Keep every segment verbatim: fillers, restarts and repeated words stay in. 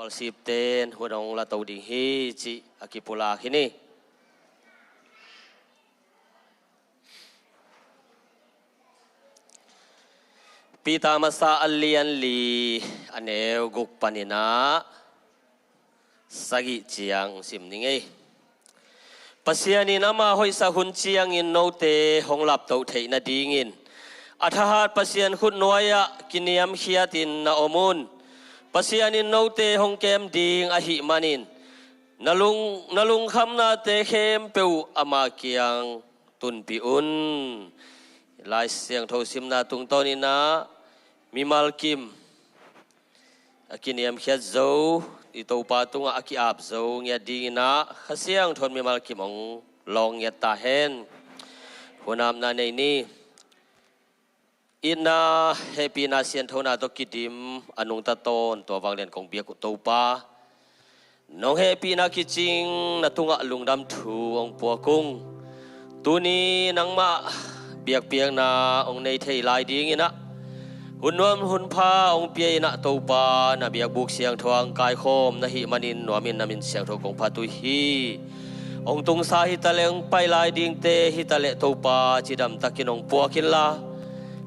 Worship ten hun hong la to ding hi cih a kipulak hi ni. Peter masa a lian li a neu guk panin ah sagih ciang sim ning ei. Pasian in ama hoihsak hun ciangin note hong laptoh theih nadingin a thahat Pasian khutnuai-ah kiniamkhiatin na om un. Pasian in note hong kem ding ahih manin na lung, na lungkhamnate khempeuh ama kiang tunpih un. Lai Siangtho simna tungtawnin ah mimal kim a kiniamkhiat zo, i Topa tungah a ki-ap zo ngiat dingin ah Kha Siangtho in mimal kim hong lawng ngiat ta hen. Hunamna nei ni. Itna, hehpihna, sianthona tawh kidim a nungta tawntung a vanglian kong biak uh Topa, nong hehpihna kicing na tungah lungdam thu hong puak ung. Tuni nangmah biakpiakna hong nei thei lai dingin ah hun nuam hun pha hong pia in ah Topa, na biakbuk siangtho ah hong kaikhawm na hih manin nuamin na min siangtho kong phat uh hi. Hong tungsa hi taleh hong pai lai dingte hi taleh Topa, cidamtakin hong puak inla,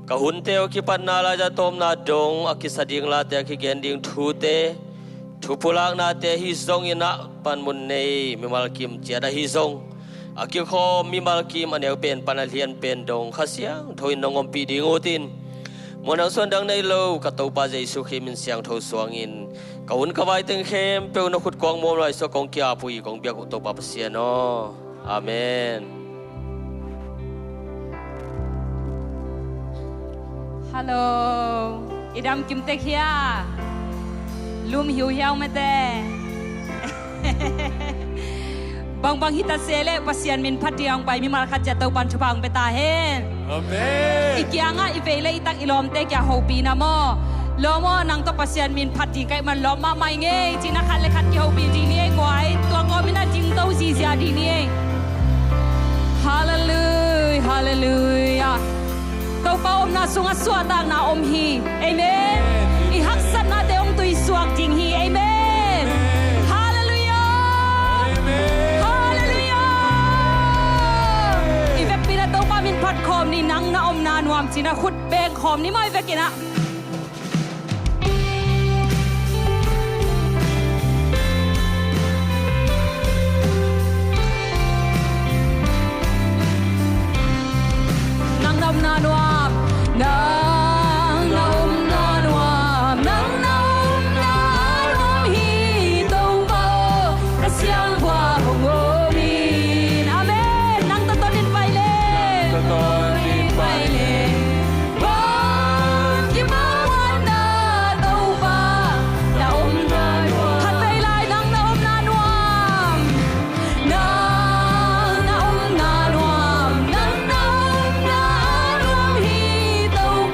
ka hunte uh kipatna laizah tawpna dong a kisa ding late a kigen ding thute, thupulaknate ahi zongin ah panmun nei mimal kim ciat ahi zong a kikhawm mimal kim a neu pen pan a lian pen dong Kha Siangtho in nong ompih ding utin, muanang suandang nei lo ka Topa Jesu Khrih min siangtho suangin ka hun ka vai teng khempeuh na khut kuang muam lai suak kong ki-ap uh hi, kong biak uh Topa Pasian aw. Amen. Hallo. I dam kim tek hia? Lum hiuhiau mate. Bangbang hi ta se leh Pasian min phat ding a hong pai mimal khat ciat Topa'n thupha hong pia ta hen. Amen. I kiangah i vei leh i tak i lawmte kiang hopih na maw. Lawm aw, nang tawh Pasian min phat ding ka hih man lawm mahmah ing ei, ci-in ah khat le khat kihopih ding ni ei guai. Tua kawmin ah dingto zihziah ding ni ei. Halleluiah, halleluiah. Topa omna sungah suahtakna om hi. Amen. I haksatnate hong tuisuak ding hi. Amen. Halleluiah. Halleluiah. I vekpi-in ah Topa min phat khawm ni, nang na omna nuam ci-in ah khut beng khawm ni maw, i vekin ah. Nang na omna nuam, nang na omna nuam, nang na omna nuam hi Topa aw, ka siangvua hong om in. Amen. Nang tawh ton in pai leng. Nang tawh ton in pai leng. Van kimawana Topa, na omna nuam. Khatvei lai, nang na omna nuam. Nang na omna nuam, nang na omna nuam hi Topa.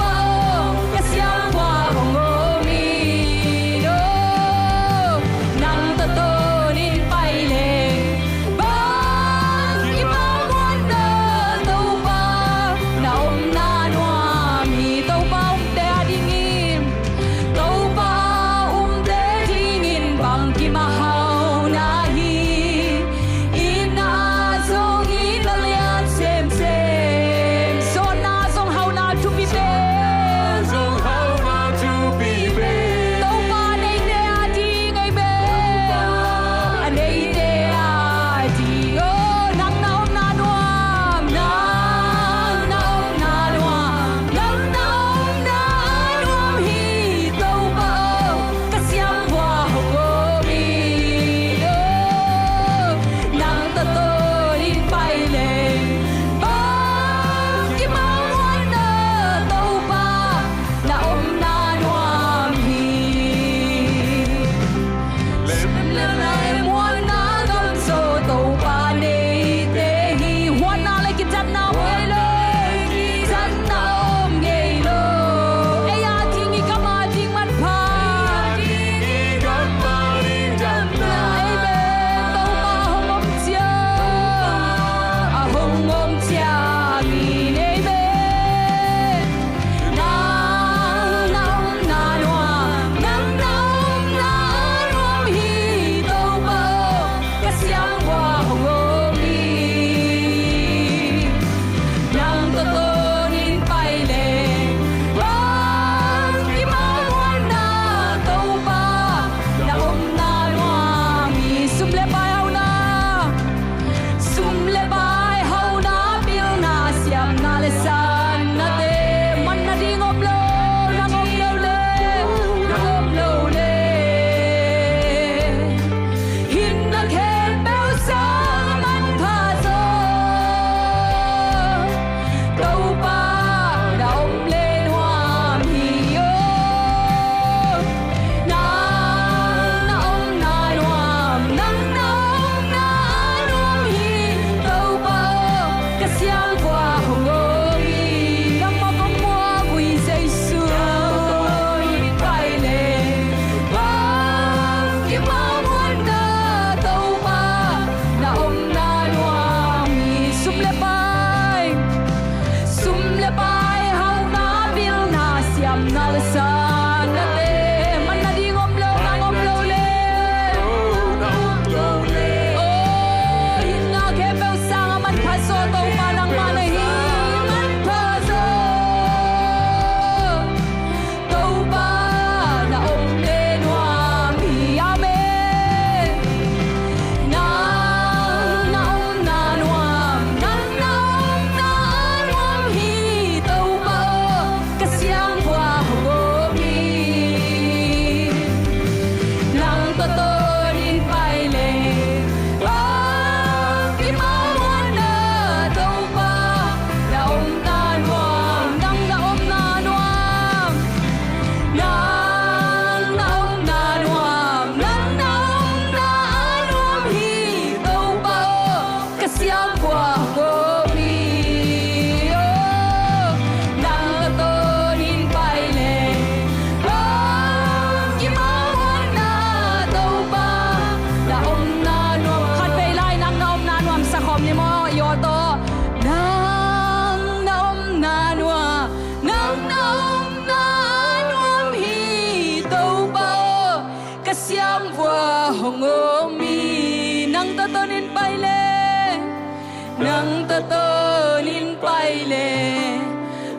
Tonin pai le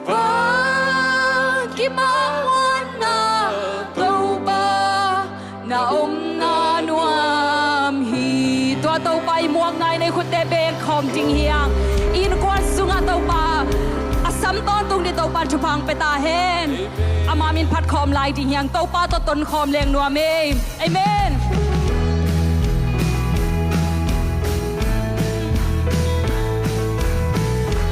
Pa kimawhna, Topa na omna nuam hi. Tua Topa i muakna in ei khutte beng khawm ding hi hang. Innkuan sungah Topa a sam tawntung ding Topa thupha hong pia ta hen. Ama min phat khawm lai ding hi hang. Topa tawh ton khawm leng nuam ei. Amen.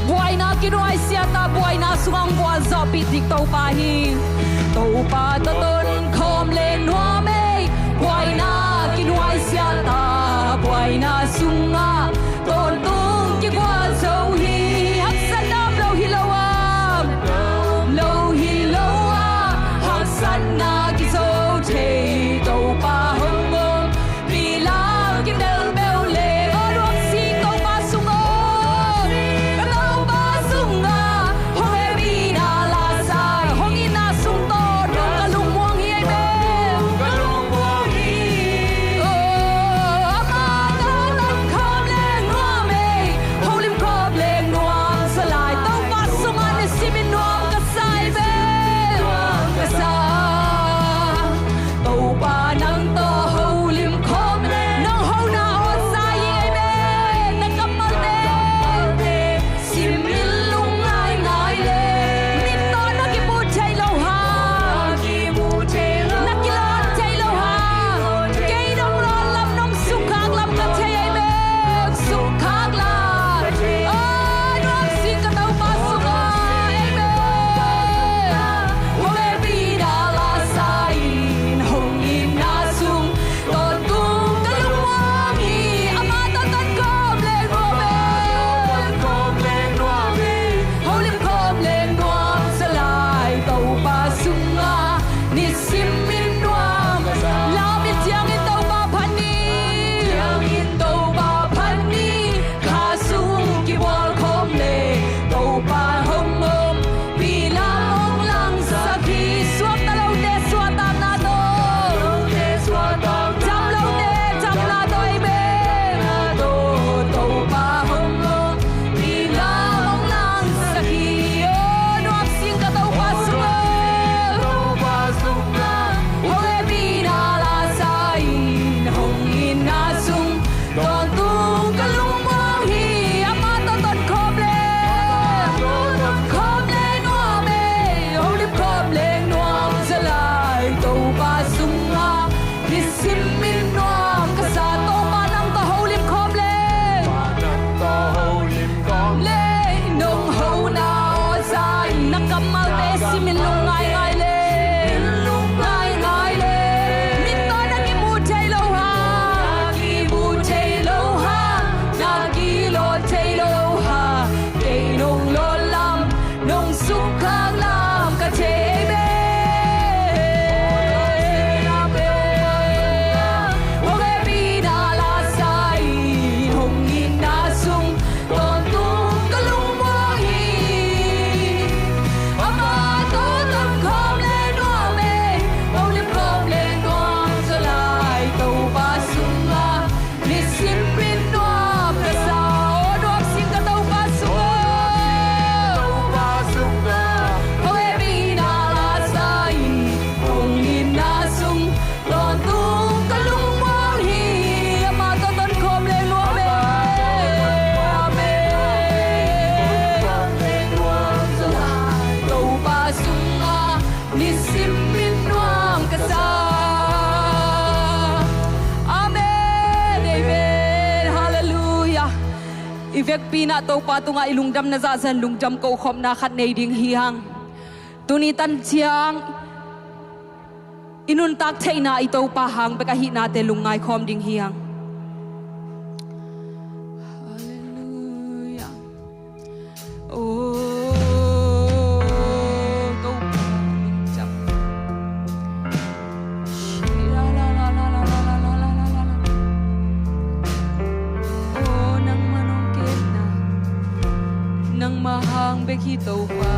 Buaina kinuaisiat a, buaina sungah hong gualzawhpih ding Topa hi. Topa tawh ton khawm leng nuam ei. Buaina kinuaisiat a, buaina sungah tawntung kigualzo hi. Haksatna om lo hi lo a, lo hi lo a, haksatna kizo thei Topa hong om. Pi lam kibelbel le, aw nuam sing Topa sung aw. Ka Topa sungah hong hehpihna la sa, hong itna sung tawntung ka lungmuang hi ei ve. Ka lungmuang hi. Aw, ama tawh ton khawm leng nuam ei. Holim khawm leng nuam sa lai. Topa sungah nisimin nuam ka sa ei ve. Ka sa. Topa nang tawh holim khawm leng. Nong hona aw sa hi ei ve. Na kammalte simin lungngaingai le. Mittaw na kimu thei lo hang. Na kilawm thei lo hang. Kei nong lawm lam nong sukkhak lam ka thei ei ve. Sukkhak lam. Aw nuam sing ka Topa sungah ei ve. Hong hehpihna la sa in hong itna sung tawntung ka lungmuang hi. Ama tawh ton khawm leng nuam ei. Holim khawm leng nuam sa lai Topa sungah nisimin nuam. Lam in ciangin Topa phat ni. Ciangin Topa phat ni. Kha sung kibual khawm le Topa hong om. Pi lam hong langsak hi. Suakta lote suahtakna tawh. Dam lote damna tawh ei ve. Topa hong om. Pi lam hong langsak hi. Aw nuam sing ka Topa sungah. Hong hehpihna la sa in hong itna sung tawntung ka lungmuang hi. Ama tawh ton khawm leng. Khawm leng nuam ei. Holim khawm leng nuam sa lai Topa sungah nisimin nuam ka sa. Topa nang tawh holim khawm leng. Lei nong hona aw sa in na kammalte simin lungngaingai le. Lungngaingai le. Mittaw na kimu thei lo hang. Na kimu thei lo hang. Na kilawm thei lo hang. Kei nong lawm lam nong sukkhak lam ka thei ve. Hong hehpihna la sa in hong itna sung tawntung ka lungmuang hi. Ama tawh ton khawm leng nuam ei. Holim khawm leng nuam sa lai Topa sungah nisimin nuam ka sa. Aw nuam sing ka Topa sungah. Hong hehpihna la sa in hong itna sung tawntung ka lungmuang hi. Ama tawh ton khawm leng nuam ei. Amen. Topa sungah nisimin nuam ka sa. Amen. Amen. Halleluiah. I vekpi-in ah Topa tungah i lungdamna zahzah in lungdam kohkhopna khat nei ding hi hang. Tuni tan ciang i nuntak theihna i Topa hang bek ahihnate lungngai khawm ding hi hang. Halleluiah. Oh, Topa lungdam. Oh, nangmah nong kepna, nangmah hang bek hi Topa.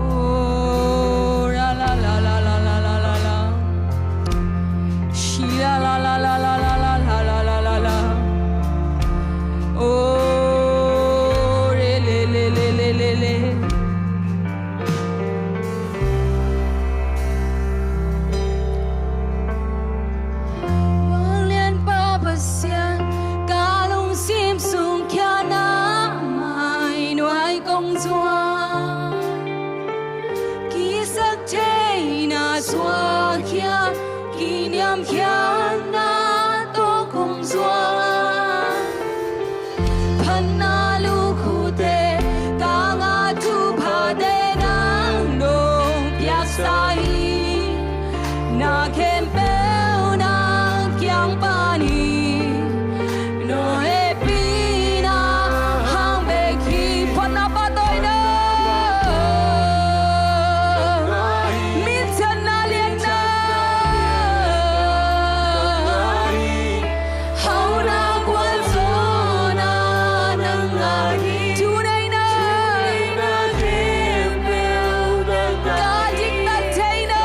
Oh, la la la la. Shi la la la. Tua khia kiniam khiatna tawh kong zuan. Phatna lukhutte kanga thuphate nang nong piaksa hi. Na khempeuh nang kiang pan hi. No hehpihna hang bek hi. Phatna pahtawi na. Minthanna lianna. Hauhna gualzawhna nang a hi. Thunei na. Ka diktat theihna.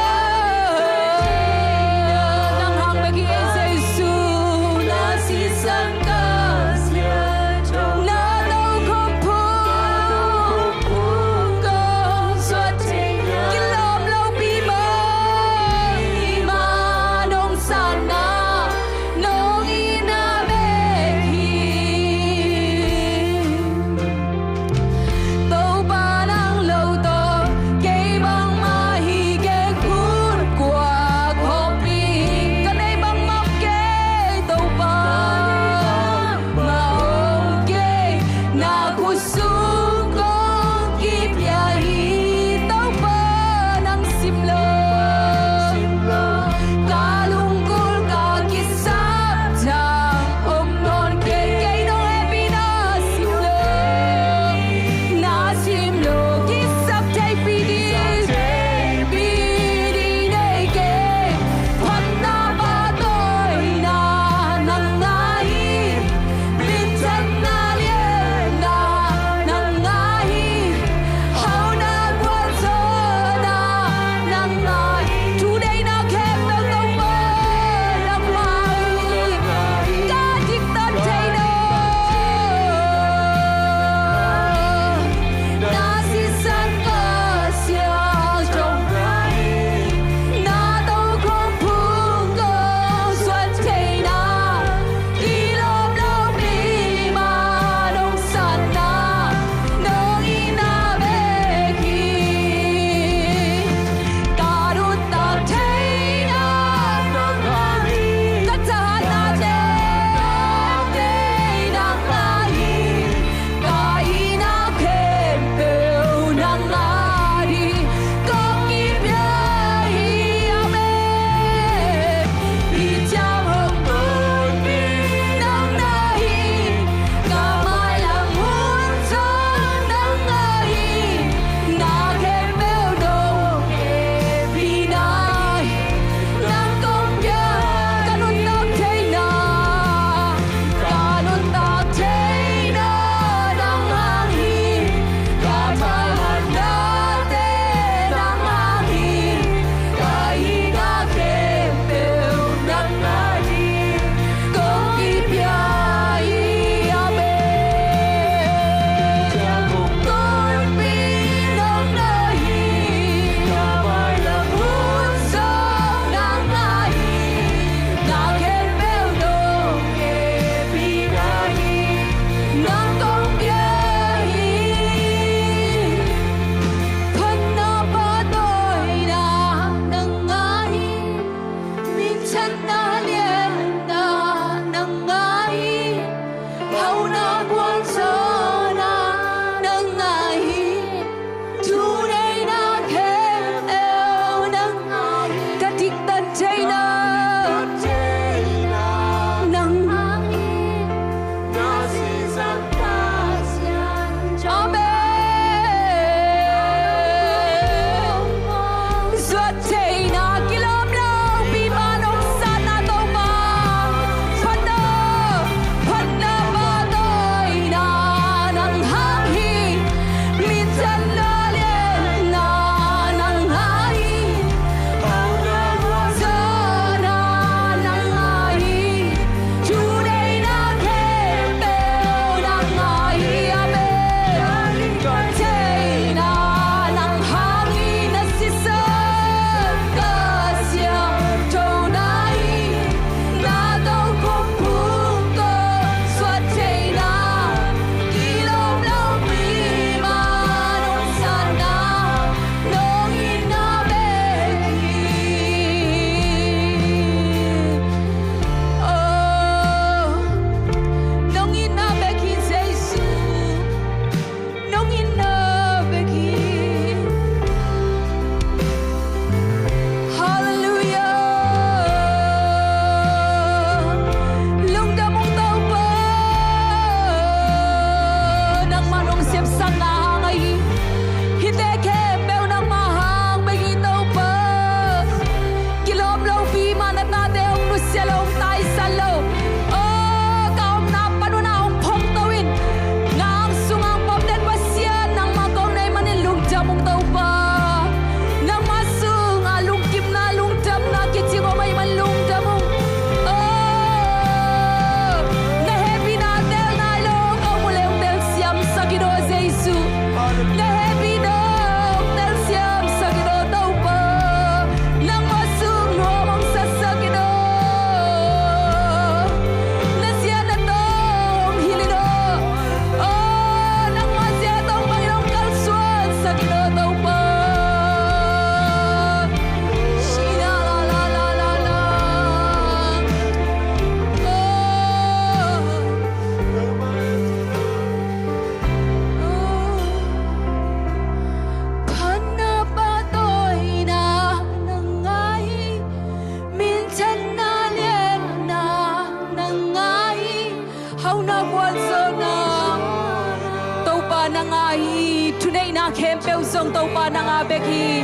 bek hi.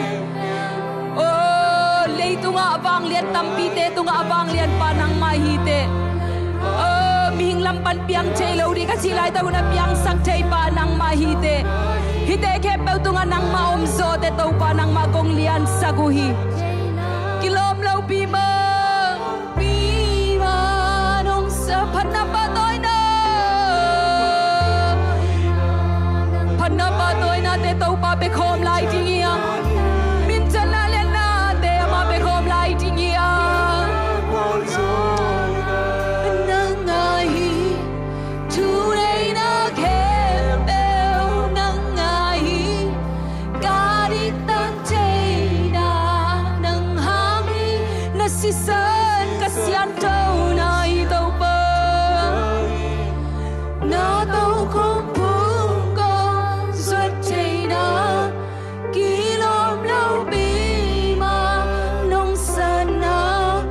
O, leitungah vanglian tampite tungah vanglianpa nangmah hi teh. O, mihing lam pan piang thei lo ding ka cih laitak hun a piangsak theipa nangmah hi teh. Hihte khempeuh tungah nangmah om zawh teh Topa, nangmah kong liansak uh hi. Kilawm lopi mah. Pi man hong sa phatna pahtawina, phatna pahtawinate Topa pia khawm lai ding hi a, minthanna liannate amah pia khawm lai ding hi a. Nang a hi, thuneihna khempeuh nang a hi. Ka diktak theihna nang hang hi, na sisan ka siangthona hi Topa. Na tokhom phung kong zuat theihna, kilawm lopi mah nong sanna,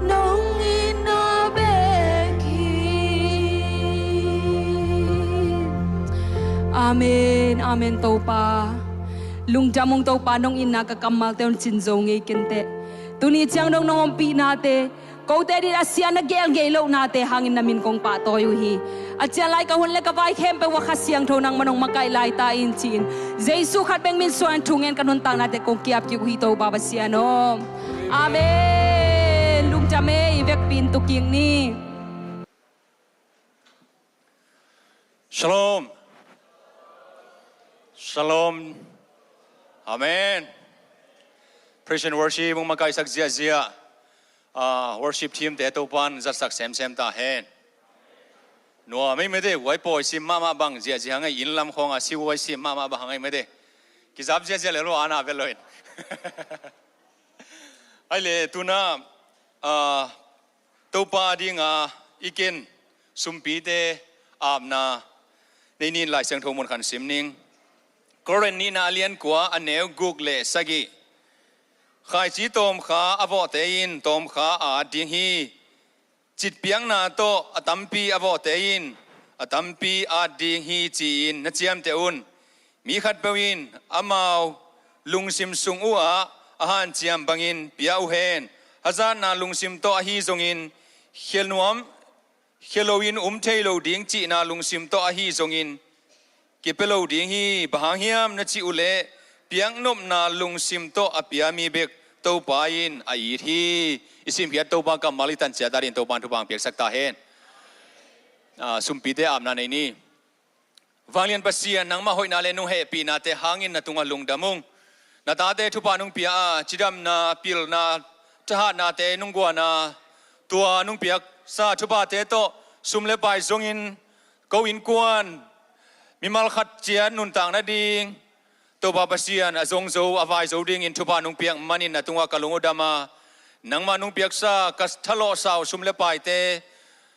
nong itna bek hi. Amen, amen Topa. Lungdam ung Topa, nong itna ka kammalte un cin zo ngei kenteh. Tuni ciang dong nong ompihnate, kote din a sia na gel ngei lohnate hangin na min kong pahtawi uh hi. A cian lai ka hun le ka vai khempeuh ah Kha Siangtho nangmah nong makaih lai ta in ci-in, Jesu khat bek min suangin thungen ka nuntaknate kong ki-ap kik uh hi Topa Pasian aw. Amen. Lungdam ei, i vekpi in tu kik ni. Shalom. Shalom. Amen. Praise and worship, mong makaihsak ziahziah. Ah, worship team te Topan zatsak semsem ta hen. Nuam ei mete, huai pawi sim mahmah bang ziahziah hang ei, inn lam khawng a si huai sim mahmah bang hang ei mete. Kizap ziahziah lelo ana vel lo in. Ai le tuna, ah, Topa dinga i ken sumpite apna nei nin Lai Siangtho mun khat sim ning. Korin nihna a lian kua a neu guk le sagih. Khaici tawmkha a vawhte in tawmkha a at ding hi. Citpiakna tawh a tampi a vawhte in a tampi at ding hi ci-in na ciamteh un. Mi khatpeuh in amau lungsim sung uhah a hanciam bangin pia uh hen. Hazatna lungsim tawh ahi zongin, khia nuam, khia loin um thei lo ding cihna lungsim tawh ahi zongin, kipia lo ding hi. Bang hang hiam na cih uhleh, piaknopna lungsim tawh a pia mi bek Topa in a it hi. I simkhiat Topa kammal i tanciat adin Topa in thupha piaksak ta hen. Ah, sumpite apna nei ni. Vanglian Pasian, nangmah hoihna le nong hehpihnate hangin na tungah lungdam ung. Na tate thupha nong pia a, cidamna, pilna, thahatnate nong guan a, tua nong piaksa thuphate tawh sum le pai zongin, ko innkuan, mimal khat ciat nuntak nading, Topa Pasian, a zong zo, a vai zo dingin thupha nong piak manin na tungah ka lung uh dam a, nangmah nong piaksa ka thalawhsa uh sum le paite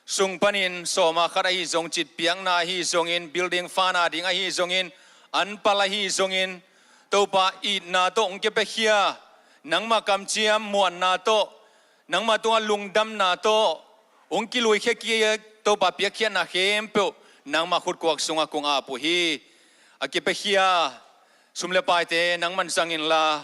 sung panin sawma khat ahi zong, citpiakna ahi zongin, building fana ding ahi zongin, anpal ahi zongin, Topa itna tawh hong kipiakhia, nangmah kamciam muanna tawh, nangmah tungah lungdamna tawh hong kiluikhia kik, Topa piakkhiatna khempeuh nangmah khutkuak sungah kong ap uh hi. A kipiakhia sum le paite nangman zang inla,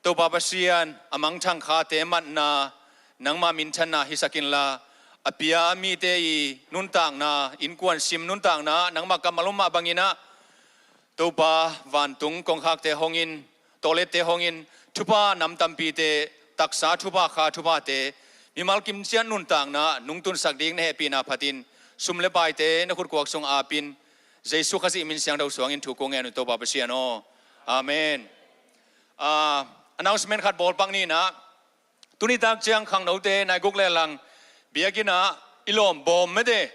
Topa Pasian, a mangthang khate matna nangmah minthanna hisak inla, a pia mite i nuntakna, innkuan sim nuntakna nangmah kammal om mah bangin ah, Topa, vantung kongkhakte hongin, tawlette hongin, thupha nam tampite, taksa thupha, kha thuphate, mimal kimciat nuntakna nungtunsak ding na hehpihna phatin, sum le paite na khutkuak sung apin, Jesu Khazih min siangtho suangin thu kong ngen uh Topa Pasian aw. Amen. Ah, announcement khat bawl pak ni in ah, tuni tak ciang khangnote nai guk le lang biakinn ah i lawmbawm mete.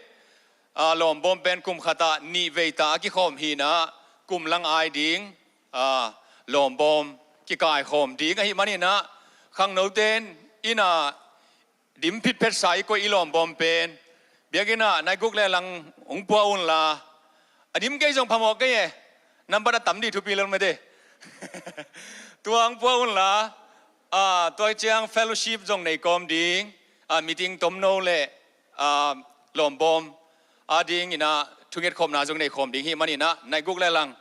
Ah, lawmbawm pen kum khat ah nih vei ta a kikhawm hi in ah, kum lang ai ding, ah, lawmbawm kikaikhawm ding ahih manin ah, khangnote in ah dim phitphetsa i koih i lawmbawm pen biakinn ah nai guk le lang hong pua unla, a dim kei zong phamawh kei e, nambat a tam dih thupi lel mete. Tua hong pua unla, ah, tua ciang fellowship zong nei kawm ding, ah, meeting tomno le, ah, lawmbawm ading in ah thungetkhopna zong nei khawm ding hih manin ah nai guk le lang,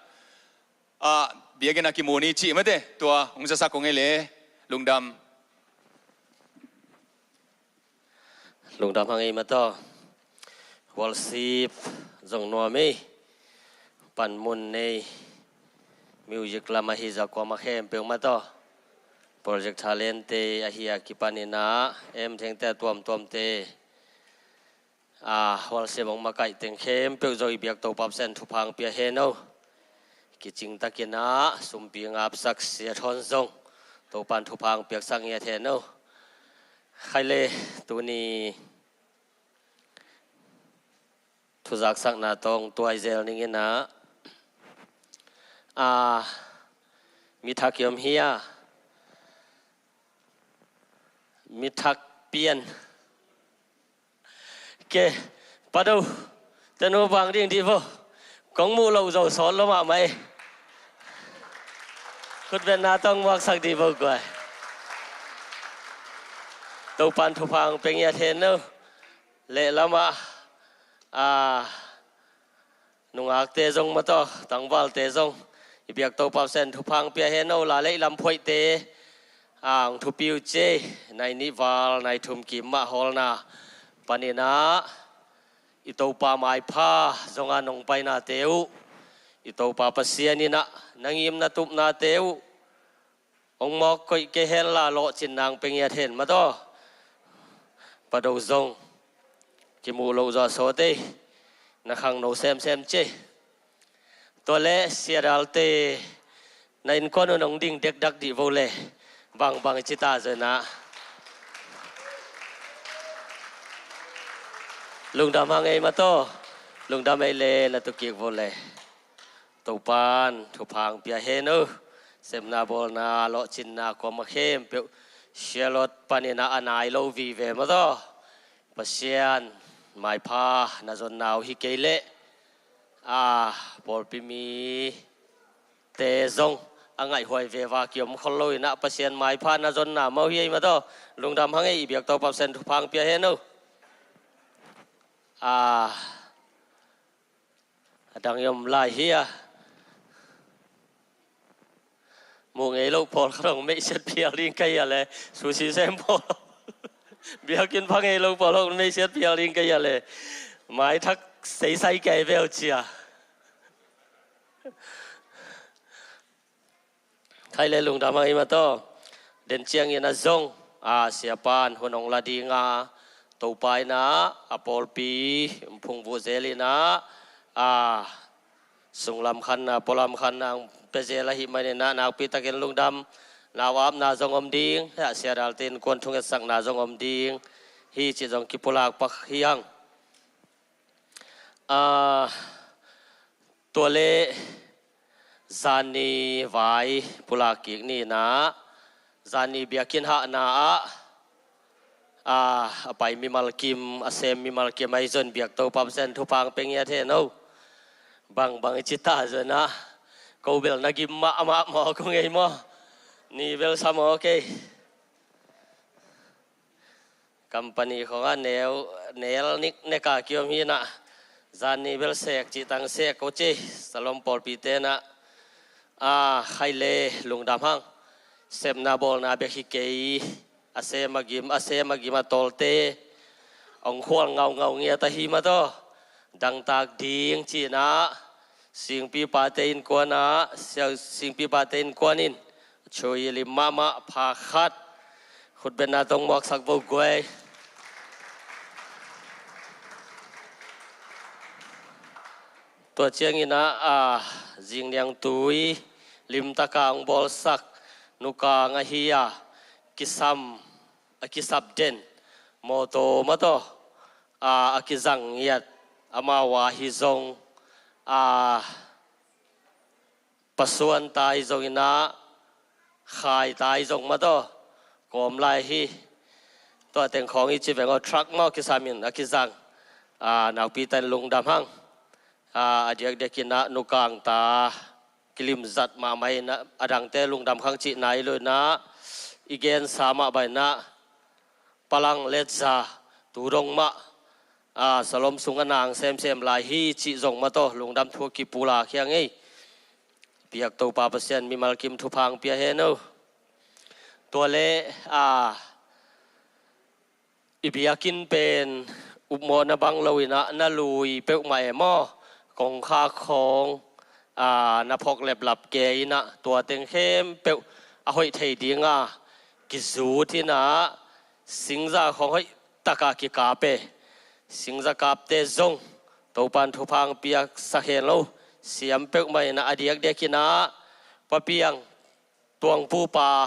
ah, Biakinn ah kimu ni cih mate, tua hong zasak kong hi le. Lungdam. Lungdam hang ei mataw. Worship zong nuam ei. Panmun nei. Music lam ahi zah kuamah khempeuh mataw. Project Talent te ahi a kipanin ah, M Thengte a tuamtuamte. A, worship hong makaih teng khempeuh zong i biak Topa Pasian thupha hong pia hen o. Kicing takin ah, sumpi ngapsak siat hon zong Topa'n thupha hong piaksak ngiat hen o. Khai le, tuni thuzaksakna tawh tuai zel ning in ah. A, mi thak i om hia? Mi thak pian. Ke, Pa Do, tenu bang ding dih vo. Kong muh loh zo sawt lo mahmah ei. Khutbetna tawh muaksak dih vo guai. Topa'n thupha hong pia ngiat hen o. Lehlam ah, a, nungakte zong mataw, tangvalte zong i biak Topa Pasian thupha hong pia hen o. La leh i lam phuaihte, a, hong thupi uh ci ei. Nai nih val nai thum kim mah hawlna panin ah, i Topa maipha zong a nong painate uh, i Topa Pasian in ah na ngim na tupnate uh hong mawk koih kei hen la, lawhcinna hong pia ngiat hen mataw. Pa Do zong kimuh loh zaw sawt ei. Na khangno semsem ci ei. Tua leh Sia Dalte, na innkuan un hong ding dekdak dih vo le. Bangbang i ci ta zaw in ah. Lungdam hang ei mataw. Lungdam ei le, na tu kik vo le. Topa'n thupha hong pia hen o. Sepna bawlna, lawhcinna kuamah khempeuh Sia Lot panin ah a nai lo vive mataw. Pasian maipha na zonna uh hi kei leh, a, pawlpi mite zong a ngaihhuai veve a kiom khol lo in ah, Pasian maipha na zonna mah uh hi ei mataw. Lungdam hang ei, i biak Topa Pasian thupha hong pia hen o. A, a dang i om lai hia? Muh ngei loh pawlkhat hong meihsiat phial ding ka hi a le, susi sem pawl. Biakinn pha ngei loh pawl hong meihsiat phial ding ka hi a le. Mai thak seisai kei veu cia. Khai le, lungdam hang ei mataw. Den ciangin a zong, a, Siapa'n hun hong la ding a, Topa in ah a pawlpi phungvuh zel in ah, a, sunglam khanna, pualam khanna hong pia zel ahih manin ah, nakpi takin lungdam. Lau apna zong om ding, a, Sia Dalte innkuan thungetsakna zong om ding hi cih zong kipulak pak hi hang. A, tua leh zanni vai pulak kik ni in ah, zanni biakinn hahna ah, a, a pai mimal kim, a sem mimal kim ahi zong biak Topa Pasian thupha hong pia ngiat hen o. Bangbang i ci ta zaw in ah. Ko bel na gim mahmah maw, ko ngei maw? Ni bel sa maw kei. Company khong ah neu, nel nik nek a kiom hi in ah, zanni bel sek cih tang sek ko ci, Salom pawlpite in ah, a, khai le, lungdam hang. Sepna bawlna bek hi kei, a sem a gim, a sem a gim a tawlte hong khual ngaungau ngiat ahi mataw. Dangtak ding ci in ah, singpipate innkuan ah, sia-, singpipate innkuan in, chui lim mahmah pha khat. Khutbetna tawh muaksak vo guai. Tua ciangin ah, a, zingniangtui limtaka hong bawlsak nukang ahi a, kisam, a kisap den mawtaw mataw, a, a kizang ngiat, amau a hi zong, a, pasuan tai zong in ah, khai tai zong mataw, kawm lai hi. Tua teng khawng i ci veng aw, truck mah kisam in a kizang. A, nakpi takin lungdam hang. A, a diakdiak in ah nukang ta kilim zat mahmah in ah, a dangte lungdam khang cihna hi lo in ah, i gensa mah bang in ah, palang letza tu dong mah, a, Salom sung a nang semsem lai hi cih zong mataw, lungdam thu kipulak hi hang ei. Biak Topa Pasian mimal kim thupha hong pia hen aw. Tua leh, a, i biakinn pen upmawhna bang lo in ah na lui peuhmah e maw? Kongkhak khawng, a, na phawk leplap kei in ah tua teng khempeuh a hoih thei ding a kizut in ah singza khawng hoih tak a kikap e. Singza kapte zong Topa'n thupha hong piaksak hen aw. Siam peuhmah in ah a diakdiak in ah Pa Piang, Tuangpu pa,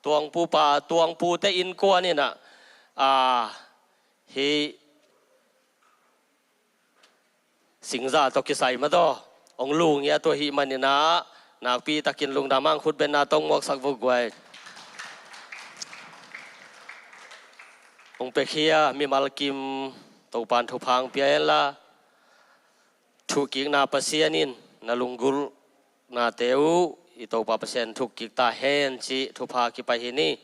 Tuangpu pa, Tuangpute innkuan in ah, a, hih singza tawh kisai mah tawh hong lu ngiat uh ahih manin ah nakpi takin lungdam hang, khutbetna tawh hong muaksak vua guai. Hong piakhia mimal kim Topa'n thupha hong pia hen la, thuhkikna Pasian in na lunggulhnate uh i Topa Pasian thuhkik ta hen cih thupha kipai hi ni.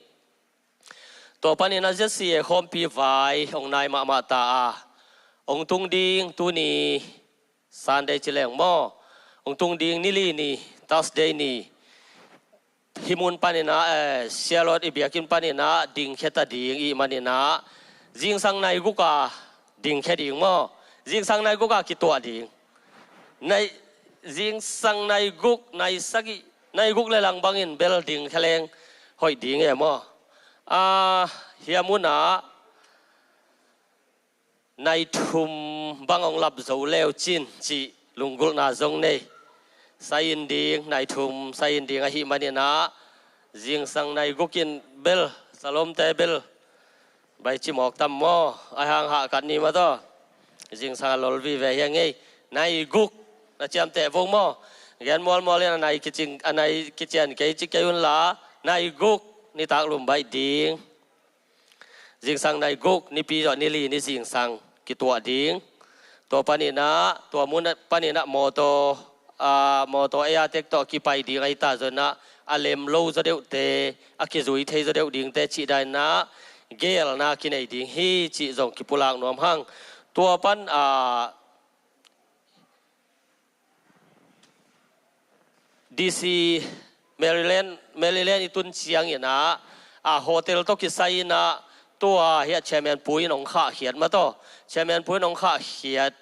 Tua panin ah Z C A khawmpi vai hong nai mahmah ta a, hong tung ding tuni Sunday ci leng maw, hong tung ding ni li ni, Thursday ni, hih mun panin ah, eh, Sialot i biakinn panin ah dingkhia ta ding i hih manin ah zingsang nai guk a dingkhia ding maw? Zingsang nai guk a kituah ding. Nai, zingsang nai guk, nai sagih, nai guk le lang bangin bel dingkhia leng hoih ding e maw? A, hih mun ah nai thum bang hong lap zo leu cin cih lunggulhna zong nei. Sai in ding, nai thum sai in ding ahih manin ah zingsang nai guk in bel salomte bel bai ci mawk tam maw? Ahi hang hahkat ni mah tawh. Zingsang a lol vive hi a ngei. Nai guk na ciamteh vung maw? Gen mualmual in a nai kicing, a nai kician kei ci kei un la, nai guk nitak lum baih ding. Zingsang nai guk, nipi zawh ni li ni zingsang kituah ding. Tua panin ah, tua mun panin ah mawtaw, a, mawtaw ei a tek tawh kipai ding ahi ta zong in ah, a lem lo zaw deuhte, a kizui thei zaw deuh dingte cih dan in ah geelna kinei ding hi cih zong kipulak nuam hang. Tua pan, a, D C, Maryland, Maryland i tun ciangin ah, a, hotel tawh kisai in ah, tua hih a Chairman Pu in hong khahkhiat mah tawh. Chairman Pu in hong khahkhiat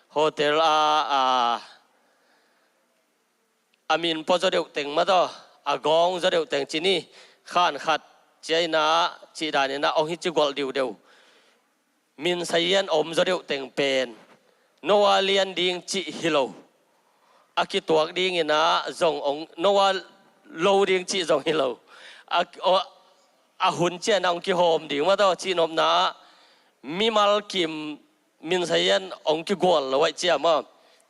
hotel a, a, a min pua zaw deuh teng mah tawh, a gawng zaw deuh teng ci ni, khan khat cia in ah, cih dan in ah hong hi ci gualh diudeu. Min sazian om zaw deuh teng pen no a lian ding cih hi lo, a kituak ding in ah zong hong, no a lo ding cih zong hi lo. A, a, a hun ciang ah hong kihawm ding mah tawh, cihnopna ah mimal kim min sazian hong kigual lo ahih ciang maw,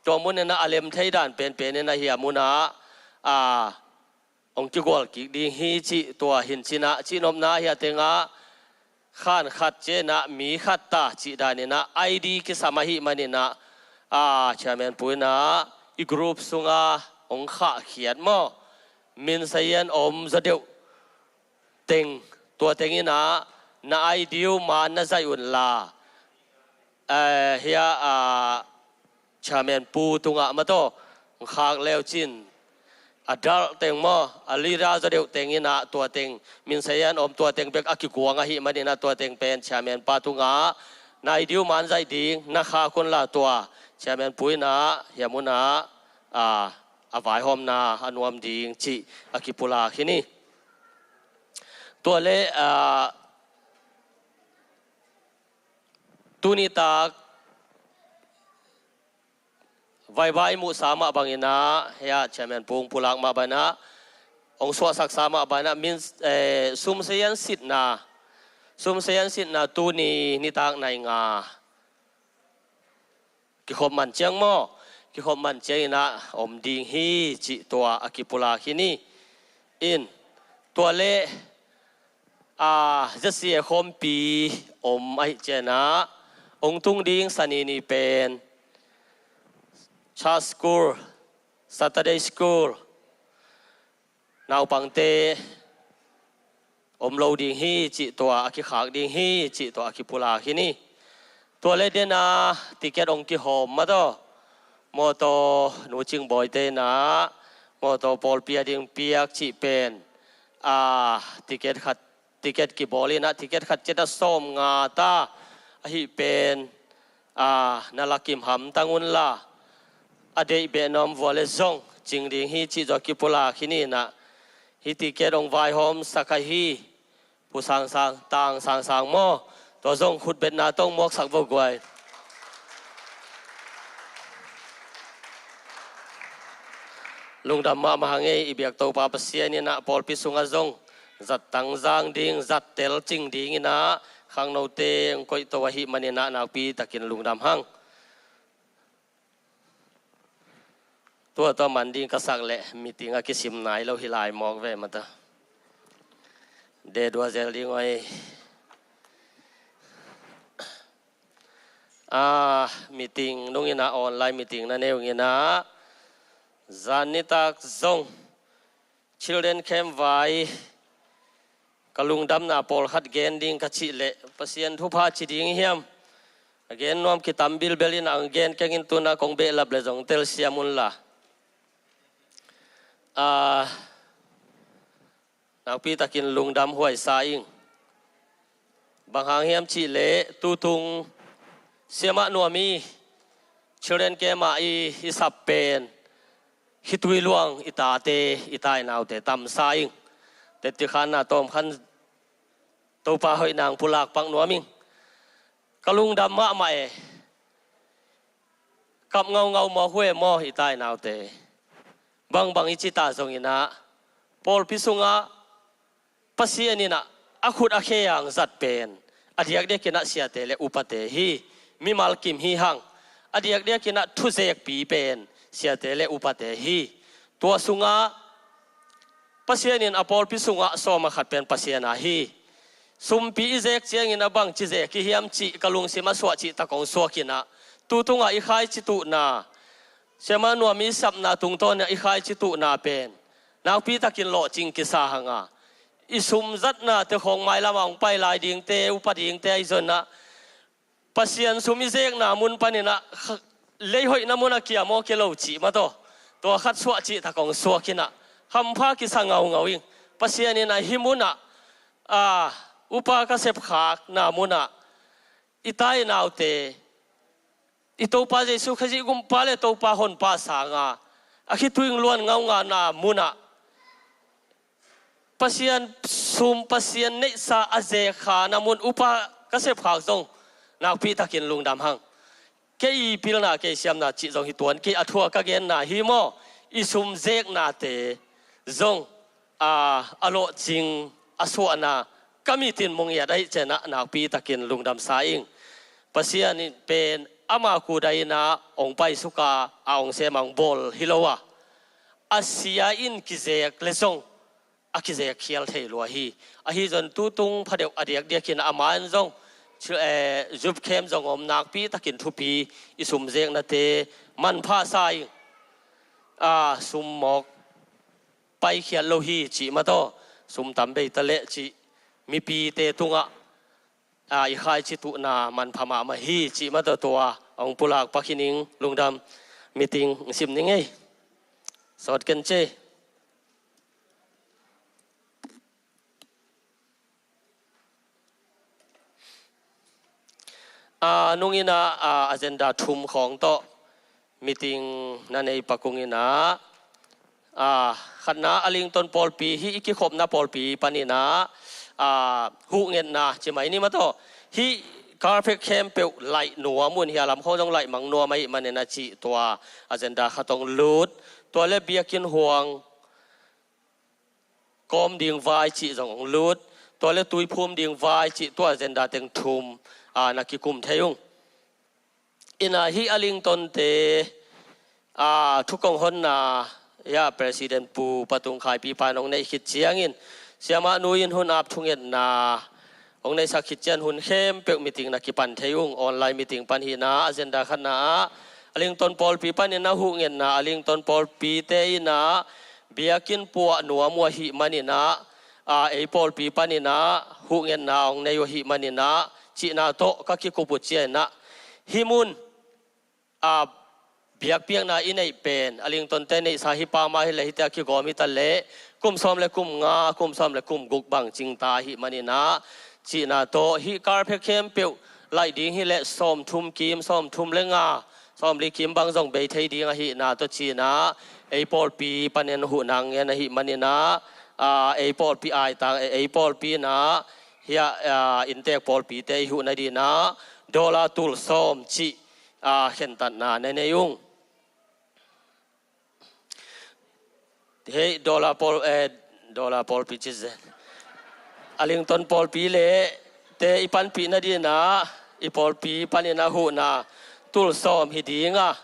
tua mun in ah a lem thei dan penpen in ah hih mun ah, a, hong kigual kik ding hi cih tua hi in cin ah, cihnopna ah hih teng ah khan khat cia in ah mi khat ta cih dan in ah I D kisam ahih manin ah, a, Chairman Pu in ah i group sung ah hong khahkhiat maw, min sazian om zaw deuh teng, tua teng in ah na I D uh man na zaih un la, eh, hih a, a, Chairman Pu tungah mah tawh hong khak leu cin, a dalh teng maw, a leader zaw deuh teng in ah tua teng, min sazian om tua teng bek a kiguang ahih manin ah tua teng pen Chairman pa tungah na I D uh man zaih ding, na khak un la, tua Chairman Pu in ah hih mun ah, a, a vaihawmna a nuam ding cih a kipulak hi ni. Tua leh, a, tuni tak vaivai muhsa mah bangin ah, hih a Chairman Pu hong pulak mah bangin ah, hong suahsaksa mah bangin ah, min, eh, sum sazian sitna, sum sazian sitna tuni nitak nai nga kikhop man ciang maw, kikhop man ciang in ah om ding hi cih tua a kipulak hi ni. In, tua leh, a, Z C A khawmpi om ahih ciang ah, hong tung ding Sani ni pen church school, Saturday school, naupangte om lo ding hi cih tua a kikhak ding hi cih tua a kipulak hi ni. Tua leh den a ticket hong kihawm mah tawh, mawtaw Nu Cing Bawi te in ah Mawtaw pawlpi a ding piak cih pen, a, ticket khat, ticket kibawl in ah ticket khat ciat a sawmnga ta ahih pen, a, na la kimham tang unla, a deih beh nuam vua le zong cing ding hi cih zaw kipulak hi ni in ah, hih ticket hong vaihawmsak ahi Pu Sang Sang, Tang Sang Sang maw? Tua zong khutbetna tawh muaksak vo guai. Lungdam mahmah hang ei, i biak Topa Pasian in ah pawlpi sungah zong zattang zang ding, zattel cing ding in ah khangnote hong koihto ahih manin ah nakpi takin lungdam hang. Tua tua man ding ka sak leh meeting a kisim nai lo hi lai mawk ve mata. De dua zel ding oi. A, meeting nung in ah online meeting na nei ung in ah, zan nitak zong Children Camp vai ka lungdamna pawlkhat gen ding ka cih leh Pasian thupha ci ding hiam? A gen nuam kitam bilbel in ah hong gen keng in, tu in ah kong behlap le zong telsiam unla. A, nakpi takin lungdam huaisa ing. Bang hang hiam cih leh tutung Siamah Nuam i Children Camp ah i, i sap pen Khitui Luang i tate, i ta i naute tamsa ing. Teci khan na tawm khan Topa hoih nang pulak pak nuam ing. Ka lungdam mahmah e. Kap ngaungau mawk uh e maw, i ta i naute? Bangbang i ci ta zong in ah pawlpi sungah Pasian in ah a khut a khe a hong zat pen a diakdiak in ah siate le upate hi. Mimal kim hi hang, a diakdiak in ah thuzekpi pen siate le upate hi. Tua sungah Pasian in a pawlpi sungah sawm a khat pen Pasian a hi. Sumpi i zek ciangin a bangci zek i hiam cih ka lungsim a suah cih tak hong suak in ah, tu tungah i khaici tuhna, Siamah Nuam i sapna tungtawn ah i khaici tuhna pen nakpi takin lawhcing kisa hang a, i sum zatnate khawng mailam ah hong pai lai dingte, upa dingte ahi zongin ah, Pasian sum i zekna mun panin ah, kha-, lei hoihna mun ah kia maw kia lo cih mataw, tua khat suah cih tak hong suak in ah, hampha kisa ngaungau ing. Pasian in ah hih mun ah, a, upa ka sepkhakna mun ah i ta i naute, i Topa Jesu Khazih gumpa le Topa honpa sang a, a khitui hong luan ngaungau na mun ah, Pasian sum, Pasian neihsa a zekkhakna mun upa ka sepkhak zong nakpi takin lungdam hang. Kei pilna, kei siamna cih zong hi tuan kei, a thu a ka genna hi maw, i sum zeknate zong, a, a lawhcing a suahna ka mitin mu ngiat ahih ciangin ah nakpi takin lungdamsa ing. Pasian in pen ama kudai in ah hong paisuk a, a hong sem a hong bawl hi lo a, a sia in kizek le zong a kizek khial thei lua hi. Ahi zongin tutung phadeuh a diakdiakin a man zong, ci-, eh, youth camp zong om, nakpi takin thupi, i sum zeknate manpha sa ing. A, sum mawk paikhiat lo hi cih mataw, sum tam bei ta leh cih mipite tungah, a, i khaici tuhna manpha mahmah hi cih mataw, tua hong pulak pak hi ning. Lungdam. Meeting sim ning ei. Sawt ken ce. A, nung in ah, a, agenda thum khawng tawh meeting na nei pak ung in ah, a, khatna, Arlington pawlpi, hih i kikhopna pawlpi panin ah, a, huhngetna ci mai ni mataw, hih carpet khempeuh laih nuam un, hih a lam khawng zong laih mang nuam ahih manin a cih tua agenda khat hong lut. Tua le biakinn huang kawm ding vai cih zong hong lut. Tua le tuiphum ding vai cih tua agenda teng thum, a, na kikum thei ung. In ah hih Arlington te, a, thu kong honna, ya, President Pu Pa Tung Khai Pi pa in hong neih khit ciangin, Siamah Nu in hun ap thungetna hong neihsak khit ciang hun khempeuh meeting na kipan thei ung. Online meeting pan hi in ah, agenda khatna ah Arlington pawlpi panin ah huhngetna, Arlington pawlpite in ah biakinn puah nuam uh ahih manin ah, a, ei pawlpi panin ah huhngetna hong nei uh ahih manin ah cihna tawh ka kikup uh ciangin ah, hih mun, a, biakpiakna i neih pen a lingtonte neihsa hi pah mah hileh hite a kigawm hi ta leh kum sawm le kum nga, kum sawm le kum guk bang cingta ahih manin ah, cihna tawh hih kar pek khempeuh laih ding hileh sawmthum kim, sawmthum le nga, sawmli kim bang zong bei thei ding ahihna tawh ci-in ah, ei pawlpi panin huhna ngen ahih manin ah, aa, ei pawlpi aitang, ei pawlpi in ah, hiah, aa, inntek pawlpite i huhna dingin ah dollar tul sawm cih, aa, khentatna na nei ung. Hei, dollar pawl, eh, dollar pawlpi ci zen. A lington pawlpi le te i panpihna dingin ah, i pawlpi panin a huhna tul sawm hi ding a,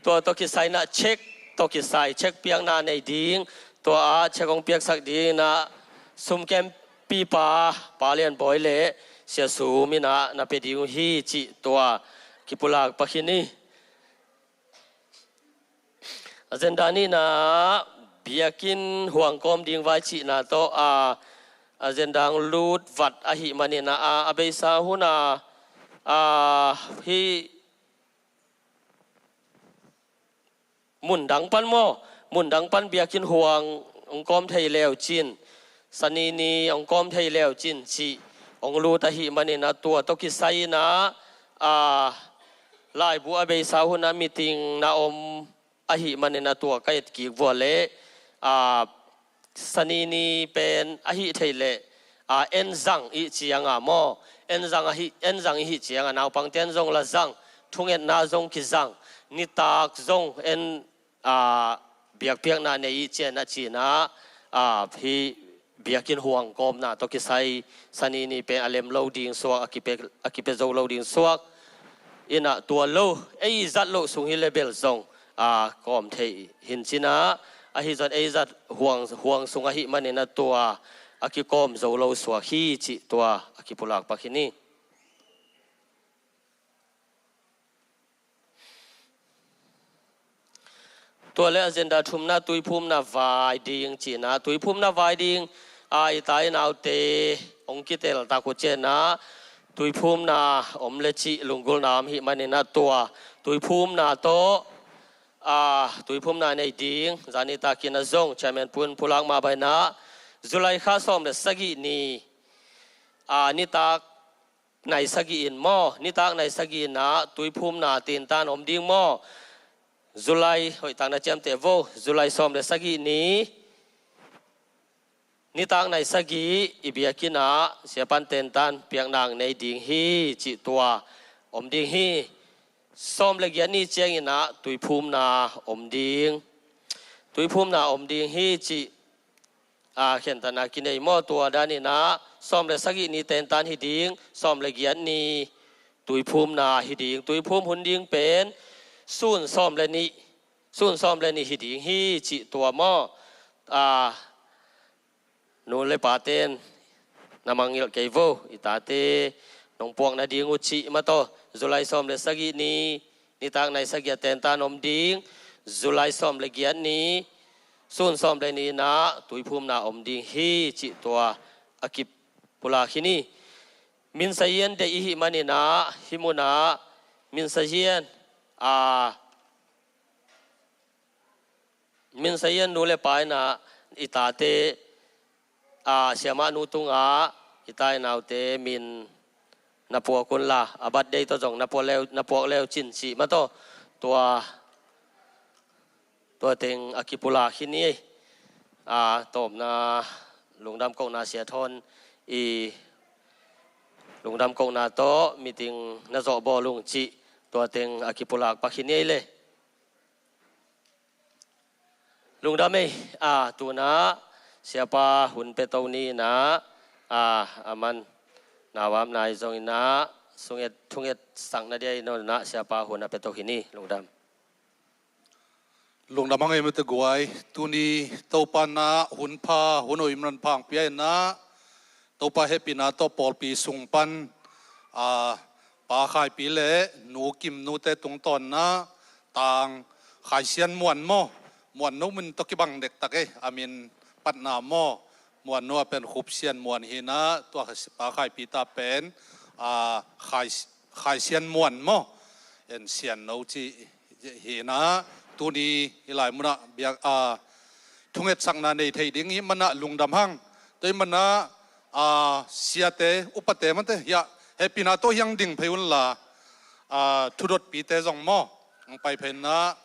tua tawh kisai in ah cheque tawh kisai, cheque piakna nei ding, tua ah cheque hong piaksak dingin ah sum kempipa Pa Lian Bawi le Sia Sum in ah na pia ding uh hi cih tua kipulak pah khin hi. Agenda nihna, biakinn huang kawm ding vai cihna tawh, a, agenda hong lut vat ahih manin ah, a beisa hun ah, a, hih mun dang pan maw, mun dang pan biakinn huang hong kawm thei leu cin, Sani ni hong kawm thei leu cin cih hong lut ahih manin ah, tua tawh kisai in ah, a, laibu a beisa hun ah meeting na om ahih manin ah, tua ka et kik vua leh, a, Sani ni pen ahih theih leh, a, enzang ih ciang a maw, enzang ahih, enzang ih ciang a naupangte in zong la zang, thungetna zong kizang, nitak zong en, a, biakpiakna nei ih ciang a ci-in ah, a, hih biakinn huang kawmna tawh kisai Sani ni pen a lem lo ding suak, a kipia, a kipia zo lo ding suak in ah, tua lo, ei zat loh sung hi leh bel zong, a, kawm thei hi in ci-in ah, ahi zong ei zat huang, huang sung ahih manin ah tua a kikawm zo lo suak hi cih tua a kipulak pah khin hi. Tua leh agenda thumna, tuiphumna vai ding cihna, tuiphumna vai ding, a, i ta i naute hong kitel tak uh ciang ah, tuiphumna om leh cih lunggulhna om ahih manin ah, tua tuiphumna tawh, a, tuiphumna nei ding, zan nitakin ah zong Chairman Pu in pulak mah bangin ah, July kha sawm le sagih ni, a, nitak nai sagih in maw, nitak nai sagih in ah tuiphumna tentan om ding maw? July, hoih tak na ciamteh vo, July sawm le sagih ni, nitak nai sagih i biakinn ah siapa'n tentan piakna nei ding hi cih tua om ding hi. Sawm le giat ni ciangin ah tuiphumna om ding, tuiphumna om ding hi cih, a, khentatna kinei maw? Tua danin ah sawm le sagih ni tentan hi ding, sawm le giat ni tuiphumna hi ding, tuiphum hun ding pen sun sawm le nih, sun sawm le nih hi ding hi cih tua maw? A, nu le pate'n na mangngilh kei vo, i tate nong puak nading uh cih mah tawh, July sawm le sagih ni, nitak nai sagih a tentan om ding, July sawm le giat ni, sun sawm le nih in ah tuiphumna om ding hi cih tua a kipulak khin hi. Minsayian deih i hih manin ah, hih mun ah Minsayian, a, Minsayian nu le pa in ah i tate, a, siamah nu tungah i ta i naute min na puak un la, a birthday tawh zong na puak leu, na puak leu cin cih mah tawh, tua, tua teng a kipulak khin hi. A, tawpna lungdam kohna, Sia Thawn i lungdam kohna tawh meeting na zawh bawl ung cih tua teng a kipulak pah khin hi leh. Lungdam ei, a, tu-in ah siapa hun pia to ni in ah, a, aman nau a om nai zongin ah, sung et, thung et sak na dia i no in ah siapa hun a pia to hi ni, lungdam. Lungdam a ngei mate guai, tuni Topa in ah hun pha, hun hoih manpha hong pia in ah, Topa hehpihna tawh pawlpi sung pan, a, Pa Khai Pi le Nu Kim Nute tungtawn in ah, Tang Khai Sian Muan maw, Muan no min tawh kibang dektak ei, a min patna maw, Muan no a pen Khup Sian Muan hi in ah, tua Pa Khai Pi ta pen, a, Khai, Khai Sian Muan maw, en Sian no ci, Hi na, tuni hih lai munah biak, a, thungetsakna nei thei ding hih manah lungdam hang. Tua hih manah, a, siate, upate mate, hiah, hehpihna tawh hiang ding phei unla, a, thudotpite zong maw, hong pai phei na,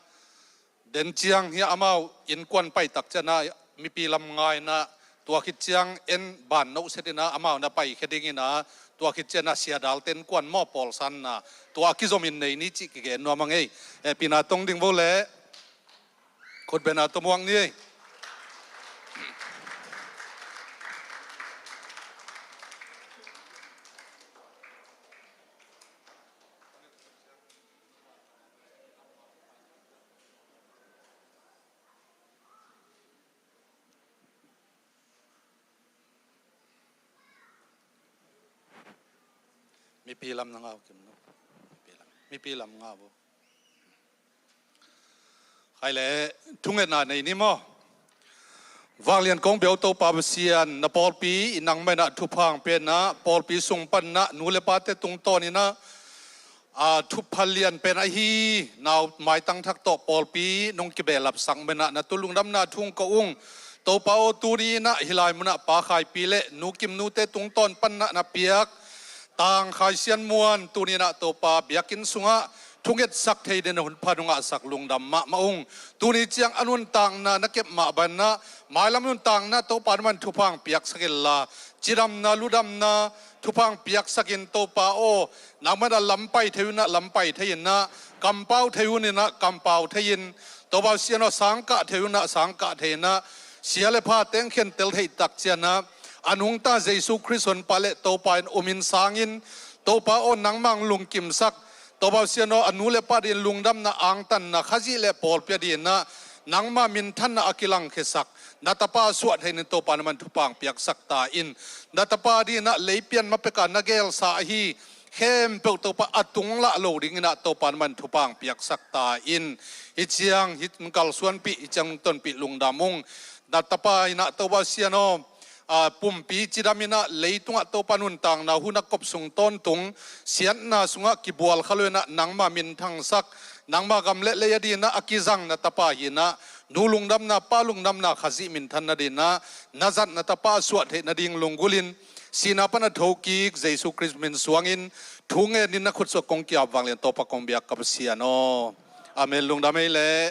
den ciang hiah amau innkuan pai tak cianah mipi lam ngai na, tua khit ciang en ban noh set inah amau na paikhia ding inah, tua khit cianah Sia Dalte innkuan maw pawlsanna tua a kizomin nei ni cih kigen nuam a ngei. Hehpihna tong ding vo leh khutbetna tawh muak ni. Mipi lam na ngau kim no. Mipi lam, mipi lam ngau vo. Khai le, thungetna nei ni maw? Vanglian kong biau Topa Pasian, na pawlpi i nangmah inah thupha hong pia inah, pawlpi sung pan inah nu le pate tungtawn inah, a, thupha lian pen ahi nau maitang thak tawh pawlpi nong kibehlapsak man inah na tu lungdamna thu hong ko ung. Topa aw, tuni inah hih lai munah Pa Khaipi le Nu Kim nute tungtawn pan inah na piak Tang Khai Sian Muan tuni inah Topa biakinn sungah thungetsak thei dingin hun pha nong ngahsak lungdam mahmah ung. Tuni ciang a nuntakna na kep mah bang inah mailam nuntakna Topa nangman thupha hong piaksak inla, cidamna ludamna thupha hong piaksak in Topa aw, nangman a lam pai thei un inah lam pai thei inah, kampau thei un inah kampau thei in, Topa Pasian aw, sangkah thei un inah sangkah thei inah, sia le pha teng khentel theih tak cianah, a nungta Jesu Khrist Honpa le Topa in um in sang in, Topa aw, nangmah hong lungkimsak, Topa Pasian aw, a nu le pa dingin lungdamna angtanna Khazih le pawlpi a dingin ah nangma minthanna a kilangkhiasak na tapa a suah thei dingin Topa nangman thupha hong piaksak ta in. Na tapa dingin ah leipian ma peka na gelsa ahi khempeuh Topa a tung lah lo dingin ah Topa nangman thupha hong piaksak ta in. Hih ciang hih kalsuanpih, hih ciang tonpih lungdam ung. Na tapa in ah Topa Pasian aw, a, pumpi cidam in ah leitungah Topa nuntakna hun a kop sung tawntung siatna sungah kibual kha lo in ah nangma minthangsak, nangma gam le lei a dingin ah a kizang na tapa hi in ah, nu lungdamna, pa lungdamna, Khazih minthanna dingin ah na zat na tapa a suah theih nading lunggulh in, sihna pan a thokik Jesu Khrist min suangin thu ngenin na khutsuak kong ki-ap vanglian Topa kong biak ka Pasian aw. Amen. Lungdam ei leh.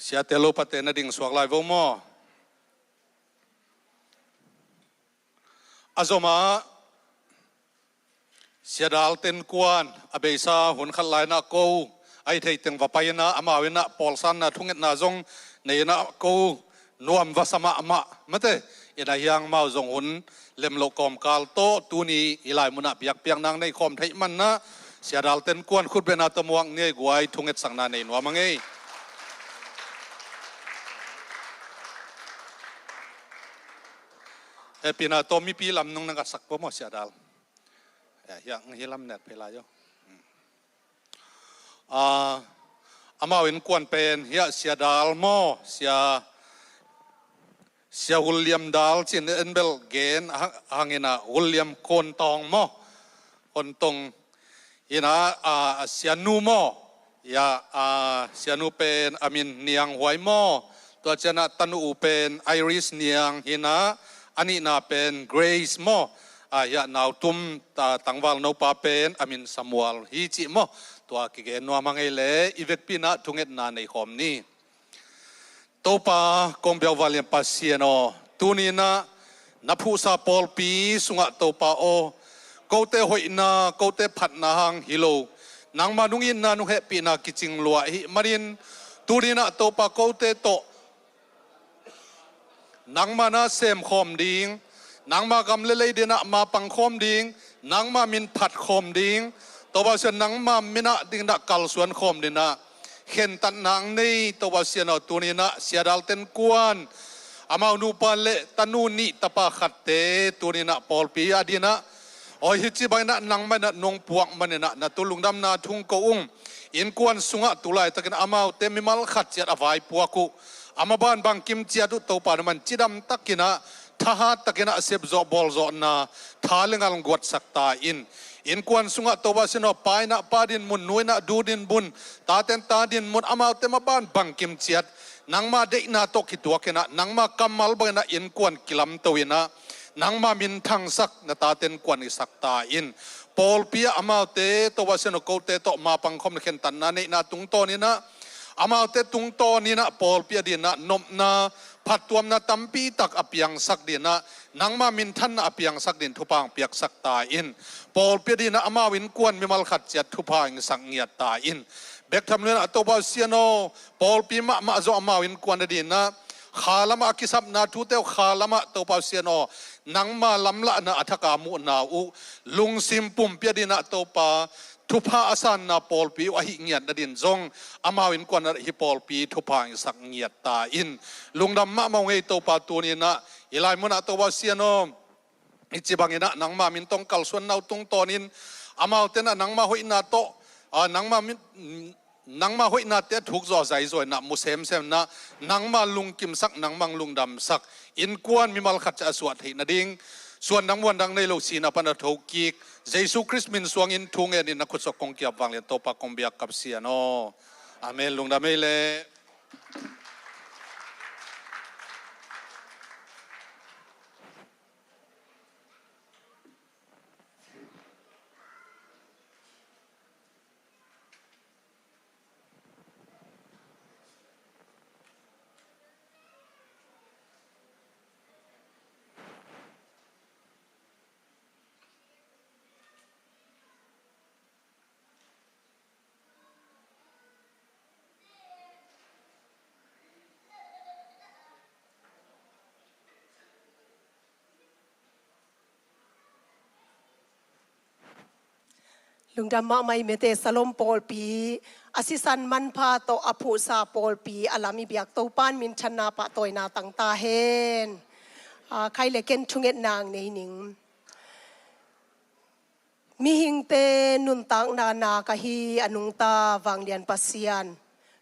Siate lopate na ding suak lai vo maw? A zomah Sia Dal Ten Kuan a beisa hun khat lai in ah ko a hi thei teng va pai in ah, amau in ah pawlsanna thungetna zong nei in ah ko nuam va sa mahmah mate. In ah hiang amau zong hun lem loh kawmkal tawh tuni hih lai munah biakpiakna nei khawm theih man in ah Sia Dal Ten Kuan khutbetna tawh muak ni ei guai, thungetsakna nei nuam a ngei. Hehpihna tawh mipi lam nung na ngasak pua maw Sia Dal? Eh, hiah, hih lam nek phei lai aw. Ah, amau innkuan pen hiah Sia Dal maw, Sia, Sia Hulliam Dal ci-in en bel gen hang, hang in ah Hulliam Kon Tawng maw, Kon Tawng. Hi in ah, a, a sianu maw? Hiah, a, sianu pen a min Niang Huai maw? Tua ciang ah tanu uh pen Iris Niang hi in ah, a nihna pen Grace maw? A, hiah nautum, ta, tangval nopa pen a min Samuel hi cih maw? Tua kigen nuam a ngei leh i vekpi in ah thungetna nei khawm ni. Topa kong biak vanglian Pasian aw, tuni in ah na phuhsa pawlpi sungah Topa aw, kote hoihna, kote phatna hang hi lo, nangma nung itna, nung hehpihna kicing lua ahih manin, tuni in ah Topa kote tawh nangma na sem khawm ding, nangma gam le lei dingin ah mapang khawm ding, nangma min phat khawm ding, Topa Pasian nangma min ah dingin ah kalsuan khawm dingin ah khentatna hong nei Topa Pasian aw, tuni in ah Sia Dal Ten Kuan, amau nupa le tanu nih tapa khatte tuni in ah pawlpi a dingin ah, aw, hih ci bangin ah nangma in ah nong puak manin ah na tu lungdamna thu hong ko ung. Innkuan sungah tu laitakin amaute mimal khat ciat a vaipuak uh, a maban bangkim ciat uh Topa na man cidam takin ah, thahat takin ah a sepzawh bawlzawhna tha le ngal guatsak ta in. Innkuan sungah Topa Pasian aw, pa in ah pa dinmun, nu in ah nu dinmun, taten ta dinmun, amaute maban bangkim ciat nangma deihna tawh kituakin ah, nangma kammal bangin ah innkuan kilamto in ah, nangma minthangsak na taten kuan i sak ta in. Pawlpi ah amaute Topa Pasian aw, kote tawh mapang khawm le khentatna neihna tungtawnin ah, amaute tungtawnin ah pawlpi adingin ah nopna, phattuamna tampi tak a piangsak dingin ah, nangma minthanna a piangsak dingin thupha hong piaksak ta in. Pawlpi adingin ah amau innkuan mimal khat ciat thupha hong sak ngiat ta in. Bek tham lo-in ah Topa Pasian aw, pawlpi mahmah zawh amau innkuan adingin ah, kha lamah a kisapna thute uh kha lamah Topa Pasian aw, nangma lamlahna a thak a muhna uh lungsim pumpi adingin ah Topa, thupha a sanna pawlpi uh ahih ngiat nadingin zong, amau innkuan ah hih pawlpi thupha hong sak ngiat ta in. Lungdam mahmah ung ei Topa, tuni-in ah hih lai munah Topa Pasian aw, hih ci bangin ah nangma min tawh kalsuanna uh tungtawnin, amaute in ah nangma hoihna tawh, ah, nangma min, nangma hoihnate a thukzawh a zaizaw in ah mu semsem in ah, nangma lungkimsak, nangma lungdamsak, innkuan mimal khat ciat a suah theih nading, suandang muandang nei lo sihna pan a thokik Jesu Khrist min suangin thu ngenin na khutsuak kong ki-ap, vanglian Topa kong biak ka Pasian aw. Amen. Lungdam ei leh. Lungdam mahmah ei, mete Salom pawlpi, a sisan manpha tawh a phuhsa pawlpi, a lam i biak Topa'n minthanna pahtawina tang ta hen. Ah, khai le ken thungetna hong nei ning. Mihingte nuntakna na ka hi a nungta vanglian Pasian.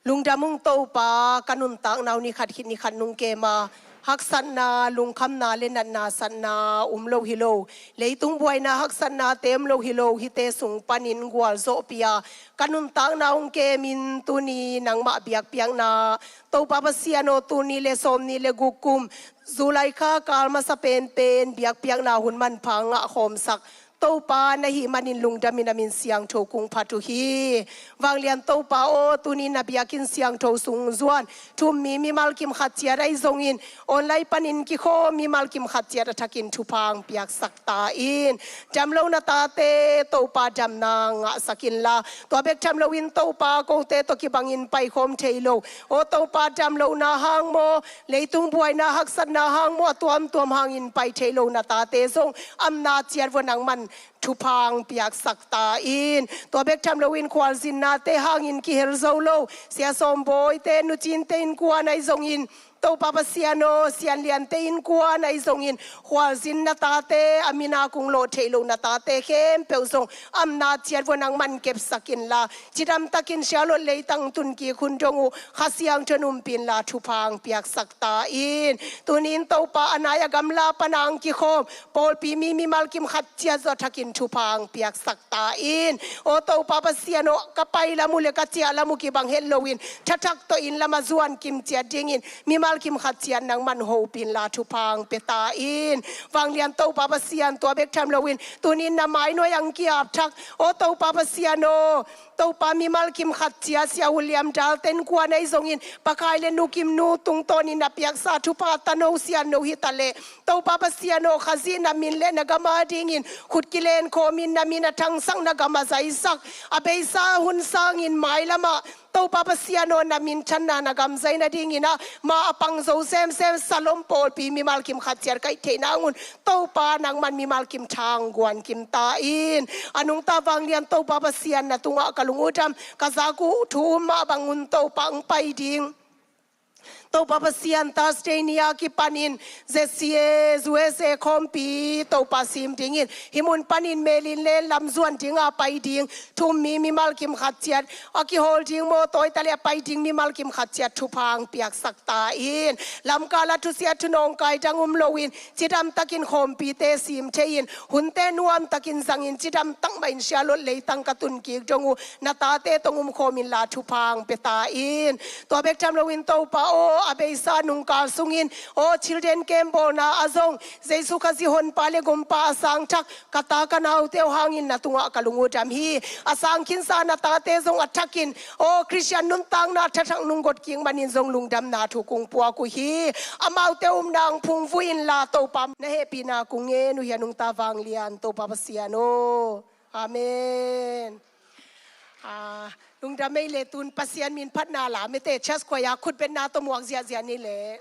Lungdam ung Topa, ka nuntakna uh ni khat khit ni khat nung kem a, haksatna, lungkhamna le natna satna um lo hi lo. Leitung buaina haksatnate um lo hi lo, hihte sung panin gualzawhpih a, ka nuntakna hong kemin tuni nangmah biakpiakna. Topa Pasian aw, tul nih le sawmnih le guk kum, July kha kal masa penpen biakpiakna hun manpha ngah khawmsak Topa na hih manin lungdamin a min siangtho kong phat uh hi. Vanglian Topa aw, tuni na biakinn siangtho sung zuan thu-um mi mimal kim khat ciat ahi zongin, online panin kikhawm mimal kim khat ciat a thakin thupha hong piaksak ta in. Damlo na tate Topa damna ngahsak inla, tua bek tham loin Topa kote tawh kibangin paikhawm thei lo, aw Topa damlohna hang maw, leitung buaina haksatna hang maw, a tuamtuam hangin pai thei lo na tate zong amna ciat vua nangman thupha hong piaksak ta in. Tua bek tham loin khualzinnate hangin kihel zo lo Sia Sawm Bawite, Nu Cinte innkuan ahi zongin, Topa Pasian aw, Sian Liante innkuan ahi zongin, khualzin na tate, a mina kong lawh theih loh na tate khempeuh zong amna ciat vua nangman kepsak inla, cidam takin Charlotte leitang tun kik hun dong uh Kha Siangtho in umpih inla thupha hong piaksak ta in. Tuni-in Topa a nai a gamla pana hong kikhawm pawlpi mi mimal kim khat ciat zawh thakin thupha hong piaksak ta in. Aw Topa Pasian aw, ka pai lam uh le ka ciah lam uh kibang het loin, thathak tawh inn lam a zuan kim ciat dingin mimal kim khat ciat nangman hopih inla thupha hong pia ta in. Vanglian Topa Pasian, tua bek tham loin tuni-in na mai nuai-ah hong ki-ap thak, aw Topa Pasian aw, Topa mimal kim khat ciat Sia Hu Liam Dalte innkuan ahi zongin, Pa Khai le Nu Kim Nu tungtawnin na piaksa thupha tano sianno hi ta leh, Topa Pasian aw, Khazih na min le na gam adingin khut kilen khawmin, na min a thangsak, na gam a zaisak, a beisa hun sangin mailamah Topa Pasian aw, na minthanna, na gam zai nadingin ah ma a pang zo semsem Salom pawlpi mimal kim khat ciat kaih theih nangun, Topa nangman mimal kim tha hong guan kim ta in. A nungta vanglian Topa Pasian, na tungah ka lung uh dam, ka zak uh thu-um mah bangun Topa hong pai ding. Topa Pasian, Thursday ni a kipanin Z C A U S A khawmpi Topa sim dingin hih mun panin melin len lamzuan dinga pai ding thum mi mimal kim khat ciat a kihawl ding mawtaw i ta le a pai ding mimal kim khat ciat thupha hong piaksak ta in. Lamkal a thusia thunawngkai dang um loin cidam takin khawmpite sim thei in, hunte nuam takin zangin cidam tak mah in Charlotte leitang ka tun kik dong uh na tate tawh um khawm inla thupha hong pia ta in. Tua bek tham loin Topa aw, a beisa nungkal sungin aw, children camp bawlna ah zong Jesu Khazih honpa le gumpa a sang thak ka ta ka naute uh hangin na tungah ka lung uh dam hi. A sang khinsa na tate zong a thakin aw, Khristian nuntakna thathak nung got kik manin zong lungdamna thu kong puak uh hi. Amaute upna hong phungvui inla Topa na hehpihna kong ngen uh hi a, nungta vanglian Topa Pasian aw. Amen. Ah, lungdam ei le, tun Pasian min phatna la mete, church choir khutbetna tawh muak ziahziah ni le.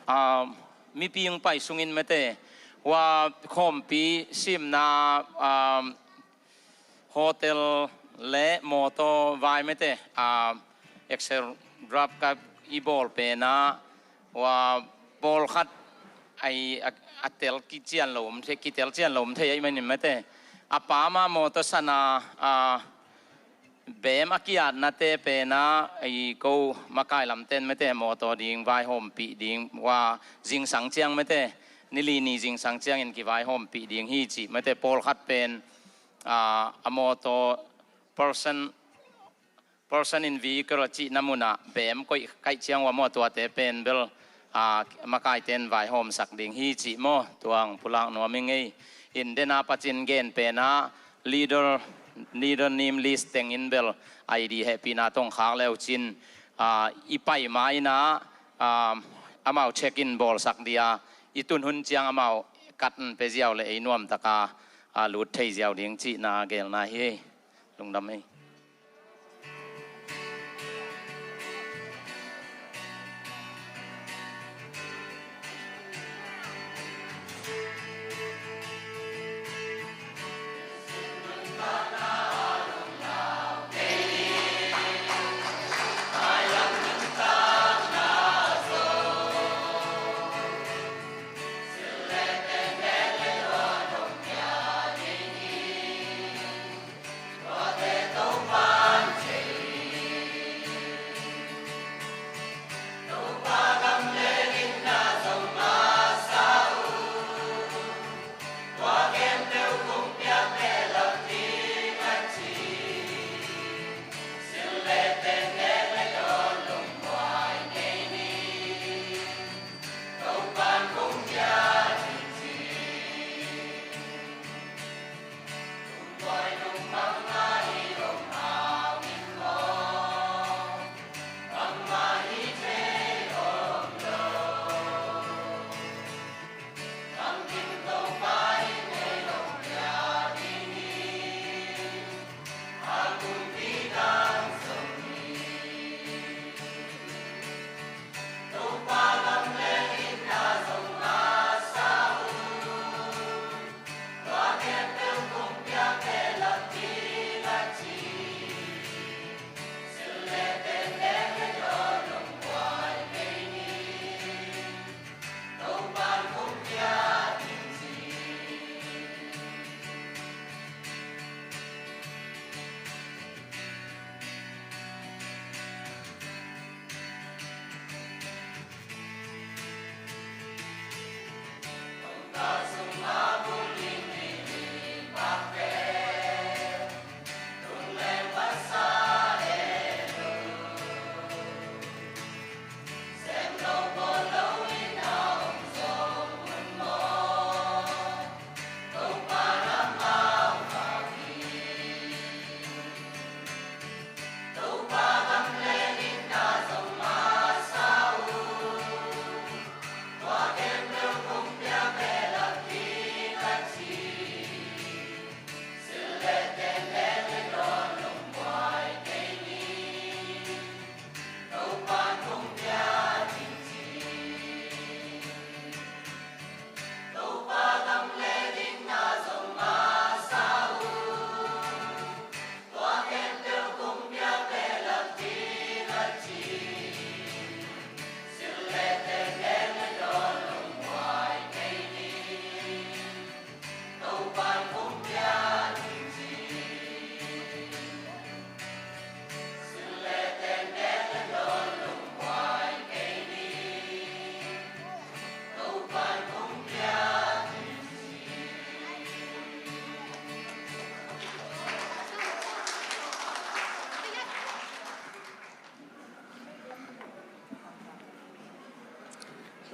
Ah, mipi hong pai sungin mete, hua khawmpi simna, ah, hotel le mawtaw vai mete, ah, Excel Grab ka i bawl pen ah, hua pawlkhat ai a, a tel kician lo om thei, kitel cian lo om thei ahih manin mete, a pa mah mawtaw sana, ah, beem a kiatnate pen ah, i ko makai lamten mete mawtaw ding vaihawmpih ding, hua zingsang ciang mete, ni li ni zingsang ciangin kivaihawmpih ding hi cih mete, pawlkhat pen, ah, a mawtaw person, person in vehicle a cihna munah beem koih kaih ciang uh a maw, tuate pen bel, ah, makaiten vaihawmsak ding hi cih maw, tua hong pulak nuam ing ei. In dena pacin gen pen ah leader, leader name list tengin bel I D hehpihna tawh hong khak le uh cin, ah, i pai ma in ah, ah, amau check in bawlsak dia, i tun hun ciang amau kat in pia ziau le ei nuamtaka, ah, lut thei ziau ding cihna gelna hi ei. Lungdam ei.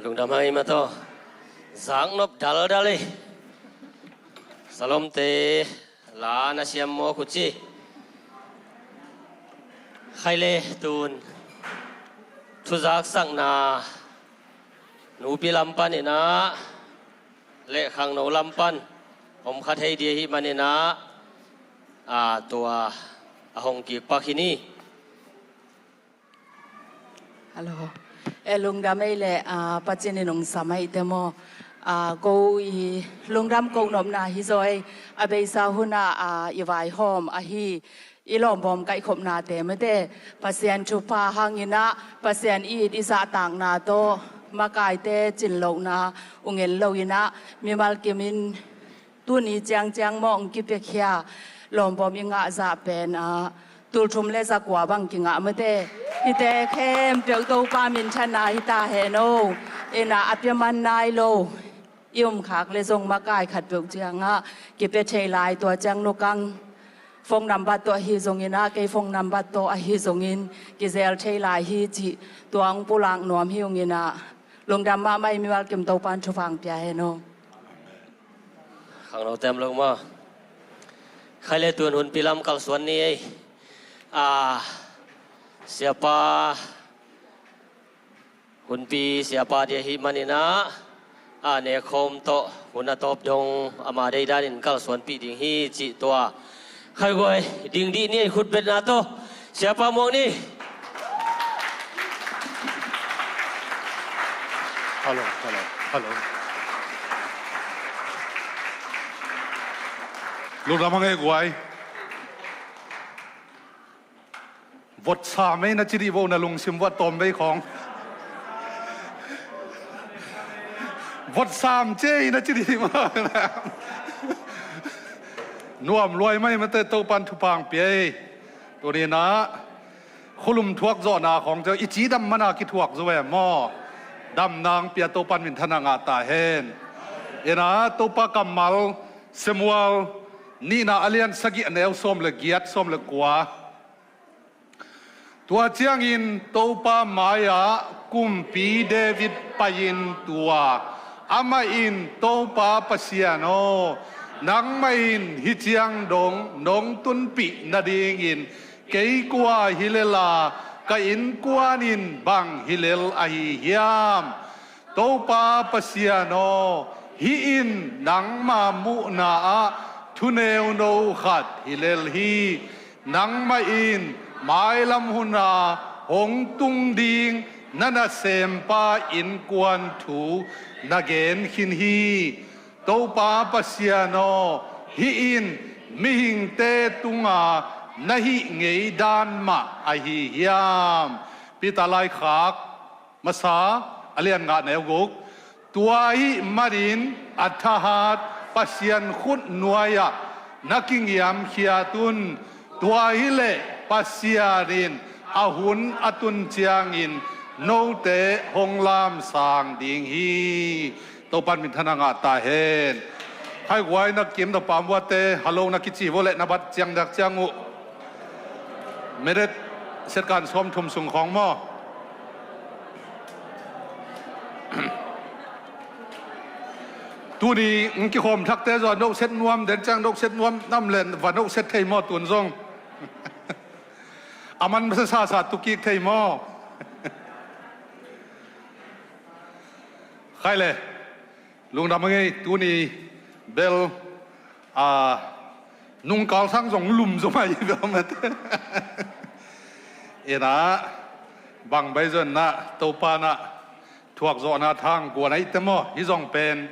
Lungdam hang ei mah tawh. Zaknop daldal ei. Salomte la na siam mawk uh ci. Khai le tun thuzaksakna nupi lam panin ah le khangno lam pan om kha thei ding ahih manin ah, a, tua a hong kik pak hi ni. Hello. E, lungdam ei le, a, Pasian in hong sam ei te maw. A, ko i lungdam ko nopna hi zaw ei. A beisa hun ah, a, i vaihawm ahi i lawmbawm kaihkhopnate mate Pasian thupha hangin ah, Pasian i it i zahtakna tawh makaite cinlohna uh ngen loin ah, mimal kimin tuni ciangciang mawh hong kipiakhia lawmbawm i ngah zah pen ah, tulthum le zakua bang kingah mate. Hihte khempeuh Topa minthanna hi ta hen aw. Ina a pia man nai lo i um khak le zong makai khatpeuh ciangah kipia thei lai, tua ciang nukang phone nambat tawh ahi zongin ah, kei phone nambat tawh ahi zongin kizel thei lai hi cih tua hong pulak nuam hi ung in ah, lungdam mahmah ei, mimal kim Topan thupha hong pia hen aw. Khangno tem lo maw. Khai le tun hunpi lam kalsuan ni ei. A, siapa, hunpi siapa ding ahih manin ah, a, nekhawm tawh hun a tawp dong ama deidanin kalsuanpih ding hi cih tua. Khaiguai ding dih ni ei, khutbetna tawh siapa muak ni. Hello, hello, hello. Lungdam hang ei guai. Vot sam ei na ci dih vo, na lungsim vot tawm vei khawng. Vot sam ci ei na ci dih vo. Nuam luai mai mate, Topan thupha hong pia ei. Tuni-in ah khulum thuak zawhna khawng cia i cidam mana kithuak zo ve maw. Damna hong pia Topan minthanna ngah ta hen. Ina Topa kammal Samuel nihna a lian sagih a neu sawm le giat, sawm le kua. Tua ciangin Topa mai-ah kumpi David pai-in tua, amah in, Topa Pasian aw, nangmah in hih ciang dong nong tunpih nadingin kei kua hi lel a, ka innkuan in bang hi lel ahi hiam? Topa Pasian aw, hih in nangma muhna ah thuneuno khat hi lel hi. Nangmah in mailam hun a hong tung ding na nasempa innkuan thu na gen khin hi. Topa Pasian aw, hih in mihingte tunga na hih ngei dan mah ahi hiam? Peter laikhak masa a lian nga, neu guk. Tua ahih manin a thahat Pasian khut nuai-ah na kingiamkhiat un. Tua hileh Pasian in a hun a tun ciangin note hong lamsang ding hi. Topan minthanna ngah ta hen. Khaiguai na kim na pam uate, hello na kici vo leh na bat ciang dak ciang uh. Minute setkan sawmthum sung khawng maw. Tuni ng kikhawm thakte zong a nohset nuam den ciang, nohset nuam nam len va nohset thei maw tun zong. A man masa sasa tukik thei maw. Khai le. Lungdam a ngei, tuni bel, a, nungkal sang zong lum zom ahi bel mate. Ina, bang bai zonna, Topa na, thuak zawhna thang, guan ahi te maw, hi zong pen,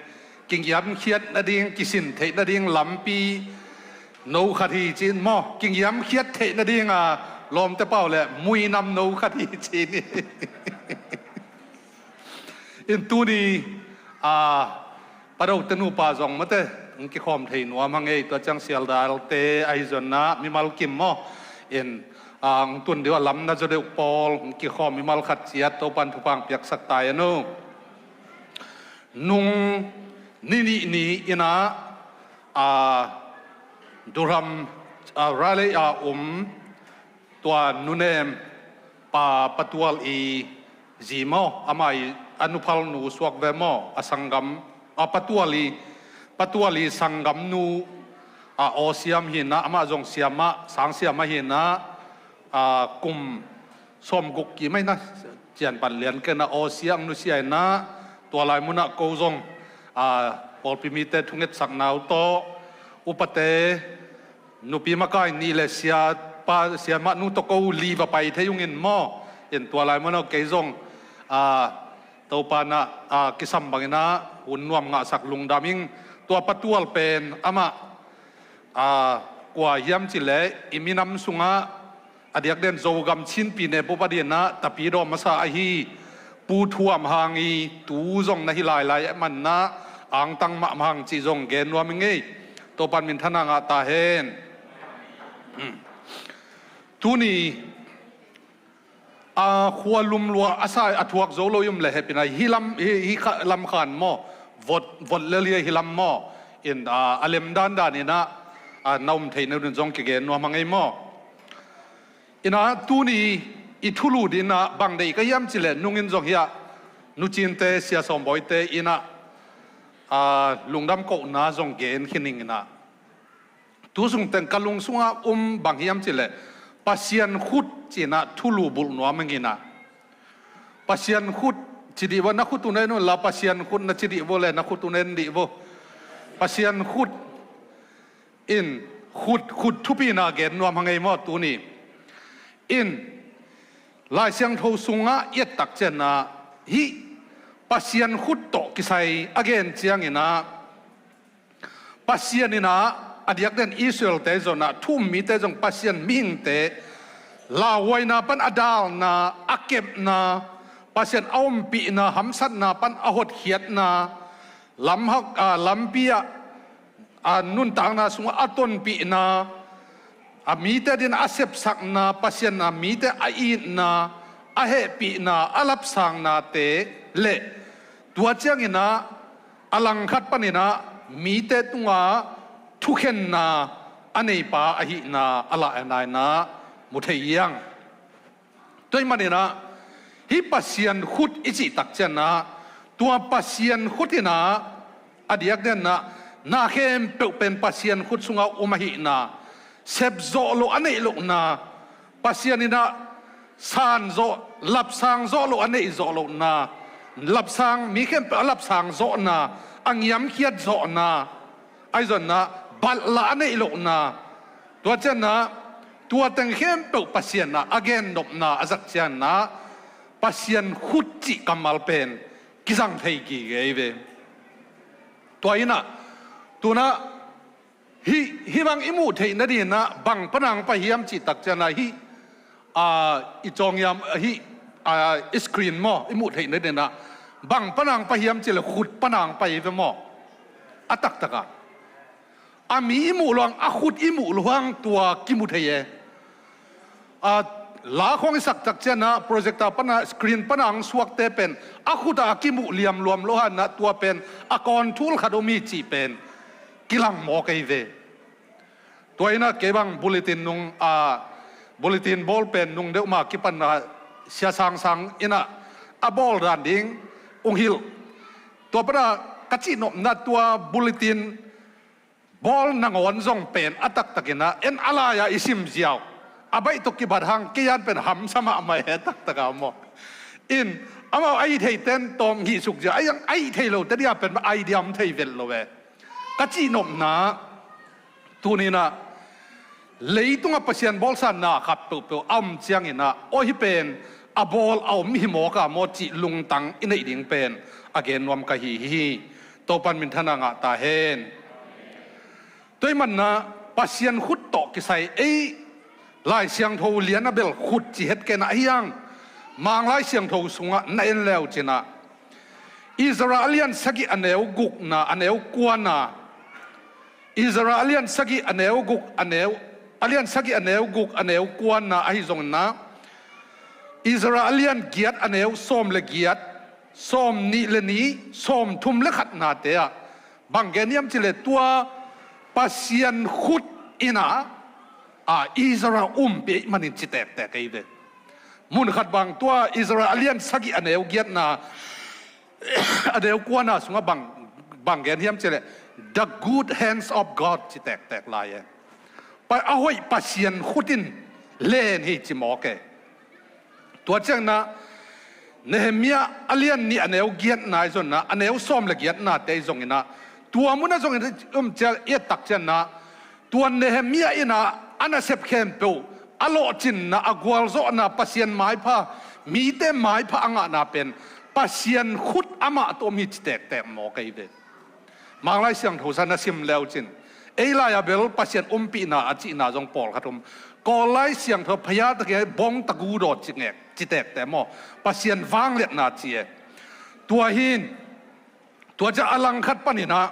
kingiamkhiat nading, kisin theih nading, lampi, no khat hi cin maw, kingiamkhiat theih nading, a, lawmte pau le, muinam no khat hi cin hi. In tuni, a, padote nupa zong mate, ng kikhawm thei nuam a ngei, tua ciang sialdalte ahi zonna, mimal kim maw. In, a, ng tun deuh a lam na zaw deuh pawl, ng kikhawm mimal khat ciat, Topan thupha ng piaksak ta hen aw. Nung ni nih ni ina, a, Durham, a, Raleigh a um, tua nunem pa, Pa Tual i zi maw, ama i a nuphalnu suak ve maw, a sanggam, a patuali, patuali sanggamnu, a aw siam hi na, amah zong siamah, sang siamah hi na, a kum sawmguk kim ahi na, cianpan lian kei na aw siang nusia hi na, tua lai munah ko zong, a pawlpi mite thungetsakna uh tawh, upate, nupi makai nih le siapa, siamahnu tawh ko li va pai thei ung in maw. In tua lai munah kei zong, a, Topa na, a, kisam bangin ah hun nuam ngahsak lungdam ing. Tua patual pen amah, a, kua hiam cih leh i minam sungah a diakdiakin Zogam Chinpi ne pupa dinah tapidaw masa ahi Pu Thuam Hang i tu zong na hi lailai ahih manin ah angtang mahmah hang cih zong gen nuam ing ei. Topan minthanna ngah ta hen. Tuni a khua lumlua a sai a thuak zo lo i om le hehpihna hi lam, hi, hi kha, lam khan maw, vot, vot lel hi lam maw, in, a, a lem dandan inah, a, na om theih nadin zong kigen nuam hang ei maw. Inah tuni i thulu dinah bang deih ka hiam cih leh nungin zong hiah nucinte sia sawmbawite inah, a, lungdam kohna zong gen khin ing inah. Tu sung teng ka lung sungah um bang hiam cih leh Pasian khut ci inah thulu bulh nuam ing inah. Pasian khut ci dih vo, na khut uh na en un la, Pasian khut na ci dih vo le na khut uh na en dih vo. Pasian khut in khut, khut thupina gen nuam hang ei maw tuni. In Lai Siangtho sungah i et tak ciangin ah hih Pasian khut tawh kisai a gen ciangin ah Pasian inah a diakdiakin Israel-te zong ah thu um mite zong Pasian mihingte lauhuaina pan a dalna, a kepna, Pasian a ompihna, hamsatna pan a hotkhiatna, lamhak, a, lampi ah, a, nuntakna sungah a tonpihna, a mite din a sepsakna, Pasian a mite a itna, a hehpihna, a lapsangnate le tua ciangin ah a langkhat panin ah mite tungah thukhenna a neipa ahihna a lainaina mu thei hiang. Tua ahih manin ah hih Pasian khut i cih tak ciangin ah tua Pasian khut inah a diakdiakin ah na khempeuh pen Pasian khut sungah um ahihna, sep zawh loh a neih lohna, Pasian inah san zawh, lapsang zawh loh a neih zawh lohna, lapsang, mi khempeuh a lapsang zawhna, a ngiamkhiat zawhna, ahi zongin ah balhla a neih lohna, tua ciangin ah tua teng khempeuh Pasian ah a gennopna a zak ciangin ah Pasian khut cih kammal pen kizang thei gige hi ve. Tua inah tunah hih, hih bang i muh theih nadinah bang panang pai hiam cih tak ciangin ah hih, a, i cawng hiam, hih, a, i screen maw, i muh theih nadinah bang panang pai hiam cih leh khut panang pai hi ve maw. A taktakah a mi i muh lo hang, a khut i muh lo hang tua kimu thei e. A, la khawng i sak tak ciangin ah projector panah, screen panah ang suakte pen a khut ah a kimuh liamluam lo hang inah tua pen a kawn thul khat om hi cih pen kilang mawk ei ve. Tua inah kei bang bulletin nung, a, bulletin bawl pen nung deuh ma kipan a sia sangsang inah a bawl dan ding ung hilh. Tua panah ka cihnopna tua bulletin bawl nangawn zong pen a taktak inah en a lai-ah i sim ziau. A baih tawh kibat hang kei an pen hamsa mahmah e taktak a maw. In amau a hih theite in tawm hih suk ziau, a hih theih lote dia pen idea om thei vet lo e. Ka cihnopna tuni inah leitungah Pasian bawlsa na khat peuhpeuh a om ciangin ah aw hih pen a bawl a om hi mawk a maw cih lungtang i neih ding pen a gen nuam ka hi hi. Topan minthanna ngah ta hen. Tua ahih manin ah Pasian khut tawh kisai ei Lai Siangtho lian a bel khut ci het kei inah ahi hang Mang Lai Siangtho sungah na en le uh cin ah Ezra a lian sagih a neu gukna, a neu kuana, Ezra a lian sagih a neu guk, a neu, a lian sagih a neu guk, a neu kuana ahi zongin ah Ezra a lian giat a neu sawm le giat, sawm nih le nih, sawm thum le khatnate ah bang gen hiam cih leh tua Pasian khut inah, a, Ezra umpi ahih manin ci tektek ei ve. Mun khat bang tua Ezra a lian sagih a neu giatna A neu kuana sungah bang, bang gen hiam cileh, the good hands of God ci tektek lai e. Pa, a hoih Pasian khut in len hi ci mawk e. Tua ciangin ah Nehemiah a lian nih a neu giatna i zonna, a neu sawm le giatnate i zongin ah, tua munah zongin um cial i et tak ciangin ah, tua Nehemiah in ah a nasep khempeuh, a lawhcinna, a gualzawhna, Pasian maipha, mite maipha a ngahna pen Pasian khut amah tawh om hi ci tektek mawk ahi ve. Manglai Siangtho sung na sim leucin, ei lai-a bel Pasian umpihna a cihna zong pawlkhat om. Kawl Lai Siangtho phaya takin bawng tagu daw ci ngek, ci tektek maw, Pasian vangliatna ci e. Tua hin, tua ciang a langkhat panin ah,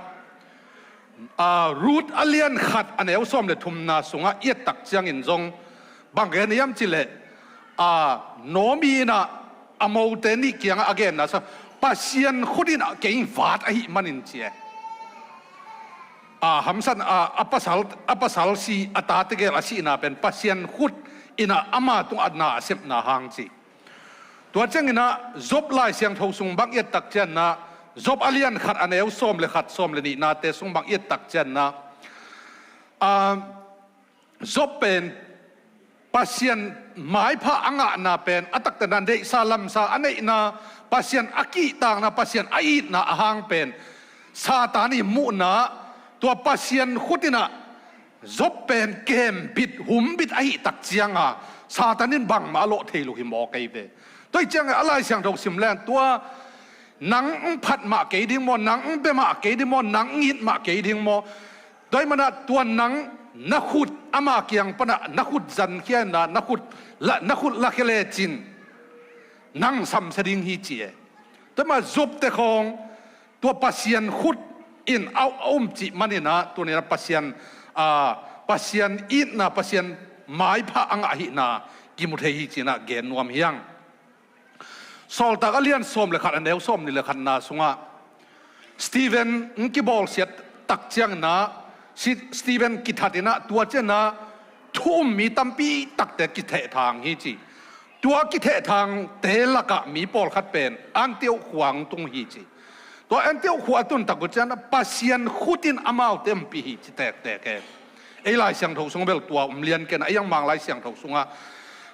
a, Ruth a lian khat a neu sawm le thumna sungah i et tak ciangin zong bang gen hiam cileh, a, Naomi in ah a mote nih kiangah a genna sa, Pasian khut in ah kei vat ahih manin ci e. A, hamsan, a, a pasal, a pasal si, a tate gel a sihna pen Pasian khut in ah ama tungah na a sepna hang ci. Tua ciangin ah Job Lai Siangtho sung bang i et tak ciangin ah, Job a lian khat a neu sawm le khat, sawm le nihnate sung bang i et tak ciangin ah, a, Job pen Pasian maipha a ngahna pen, a taktakna neihsa lamsa a neihna, Pasian a kihtakna, Pasian a itna a hang pen Satan i muhna, tua Pasian khut in ah Job pen kembit, humbit ahih tak cianga Satan in bangmah a lawh thei lo hi mawk ahi ve. Tua hi cianga a Lai Siangtho sim leng, tua nang phat mah kei ding maw, nang bia mah kei ding maw, nang it mah kei ding maw, tua ahih manin ah tua nang na khut ama kiang panah na khut zankhia in ah, na khut la, na khut lakhia lecin nang samsia ding hi ci e. Tua ahih manin ah Job te khawng tua Pasian khut in a, a um cih manin ah, tuni-in ah Pasian, a, Pasian itna, Pasian maipha a ngah ahihna kimu thei hi ci-in ah gen nuam hi hang. Sawltak a lian sawm le khat a neu sawmnih le khatna sungah Stephen in kibawlsiat tak ciangin ah, Si-, Stephen kithat in ah, tua ciangin ah thu um mi tampi takte kithehthang hi ci. Tua kithehthangte lakah mi pawlkhat pen Antioch khua hong tung hi ci. Tua Antioch khua a tun tak uh ciangin ah Pasian khut in amaute ompih hi ci tektek e. Ei Lai Siangtho sung bel tua um lian kei in ah, ei Manglai Siangtho sungah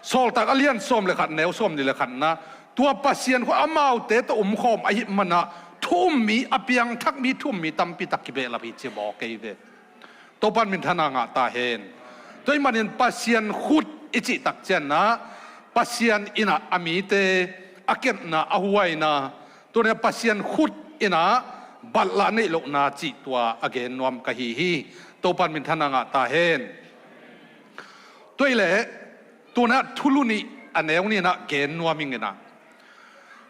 Sawltak a lian sawm le khat, neu sawmnih le khatna, tua Pasian khut amaute tawh omkhawm ahih manin ah thu um mi, a piangthak mi, thu um mi tampi tak kibehlap hi ci mawk ahi ve. Topa'n minthanna ngah ta hen. Tua ahih manin Pasian khut i cih tak ciangin ah, Pasian in ah a mite a kepna, a huaina, tuni-in ah Pasian khut in ah balhla neih lohna cih tua a gen nuam ka hi hi. Topa'n minthanna ngah ta hen. Tua hi leh, tuni-in ah Thulu nih a neu nih in ah gen nuam ing in ah,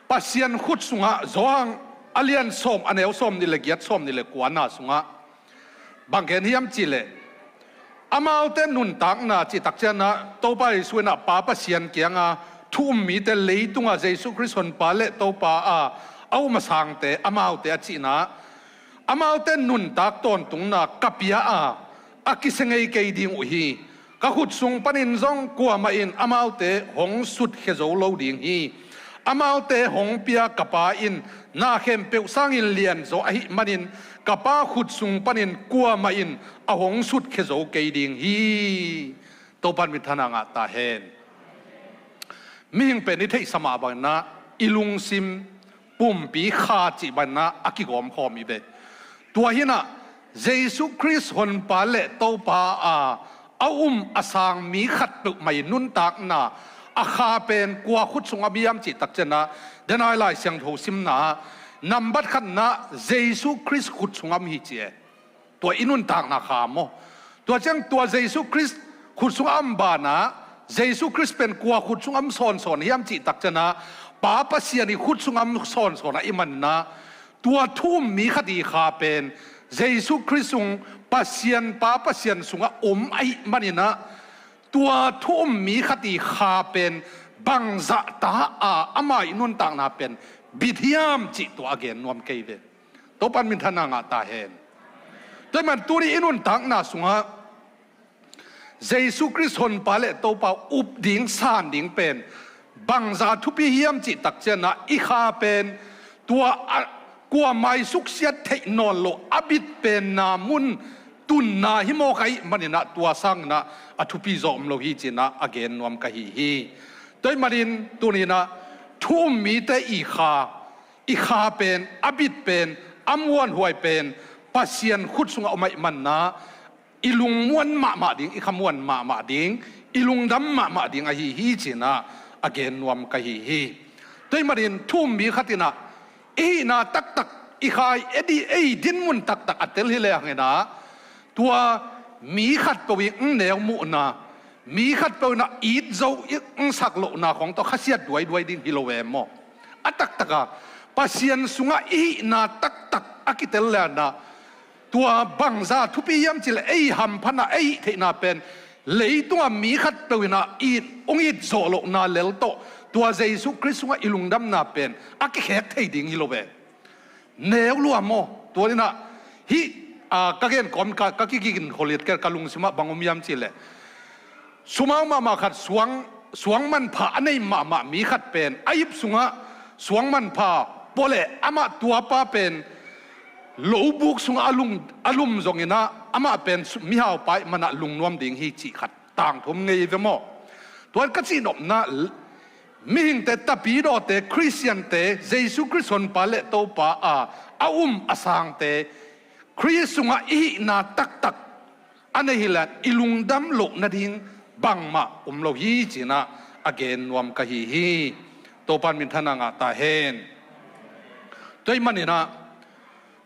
Pasian khut sungah Johan a lian sawm a neu sawmnih le giat, sawmnih le kuana sungah bang gen hiam cih leh, amaute nuntakna cih tak ciangin ah Topa Jesu in ah Pa Pasian kiangah thu um mite, leitungah Jesu Khrist Honpa le Topa a, a um a sangte, amaute a cihna, amaute nuntak tawntungna ka pia a, a kisia ngei kei ding uh hi. Ka khut sung panin zong kuamah in amaute hong sutkhia zo lo ding hi. Amaute hong pia ka Pa in na khempeuh sangin lianzaw ahih manin, ka Pa khut sung panin kuamah in a hong sutkhia zo kei ding hi. Topa'n minthanna ngah ta hen. Mihing pen i theihsa mah bangin ah, i lungsim pumpi kha cih bangin ah a kigawmkhawm hi ve. Tua hi in ah, Jesu Khrist Honpa le Topa a, a um a sang mi khat peuhmah i nuntakna a kha pen kua khut sungah om hiam cih tak ciangin ah, denai Lai Siangtho simna ah nambat khatna Jesu Khrist khut sungah om hi ci e. Tua i nuntakna kha maw. Tua ciang tua Jesu Khrist khut sungah om banah, Jesu Khrist pen kua khut sungah om sawnsawn hiam cih tak ciangin ah, Pa Pasian i khut sungah om sawnsawn ahih manin ah, tua thu um mi khat i kha pen Jesu Khrist sung, Pasian, Pa Pasian sungah om ahih manin ah, tua thu um mi khat i kha pen bangzah ta a, ama i nuntakna pen bit hiam cih tua a gen nuam ka hi ve. Topa'n minthanna ngah ta hen. Tua ahih manin tuni i nuntakna sungah Jesu Khrist Honpa le Topa up ding, san ding pen bangzah thupi hiam cih tak ciangin ah, i kha pen Tua a, kuamah i suksiat theih nawn lo a bit penna mun tunna hi maw ka hih maninah tua sanginah a thupi zaw om lo hi cinah a gen nuam ka hi hi. Tua hih manin tuninah thu um mite i kha, i kha pen, a bit pen, a muanhuai pen Pasian khut sungah om ahih manna i lungmuan mahmah ding, i khamuan mahmah ding, i lungdam mahmah ding ahi hi cinah a gen nuam ka hi hi. Tua hih manin thu um mi khatinah i hihna taktak, i kha i edi, ei dinmun taktak a tel hi le hanginah tua mi khatpeuh i neu muhna, mi khatpeuh inah it zo i sak lohna khawng tawh khasiat duaiduai ding hi lo e maw? A taktaka Pasian sungah i hihna taktak a kitel lenah tua bangza thupi hiam cileh ei hamphatna, ei hih theihna pen leitungah mi khatpeuh inah it, hong it zawh lohna lel tawh tua Jesu Khrist sungah i lungdamna pen a kikhek thei ding hi lo ve. Neu lua maw? Tua inah hih, a, ka gen kawm ka, ka kigikin kholiat ker ka lungsimah bang om hiam cileh sumau mahmah khat, suang, suang manpha a nei mahmah mi khat pen a ip sungah suang manpha pua leh amah tuapa pen lobuk sungah a lum, a lum zonginah amah pen mihaupa ih manah lungnuam ding hi cih khat tangthum ngei ve maw? Tuan ka cihnopna, mihingte, tapidawte, Khristiante, Jesu Khrist honpa le Topa a, a um a sangte Khrist sungah i hihna taktak a nei hileh i lungdam loh nading bangmah om lo hi cinah a gen nuam ka hi hi. Topan minthanna ngah ta hen. Tua hih maninah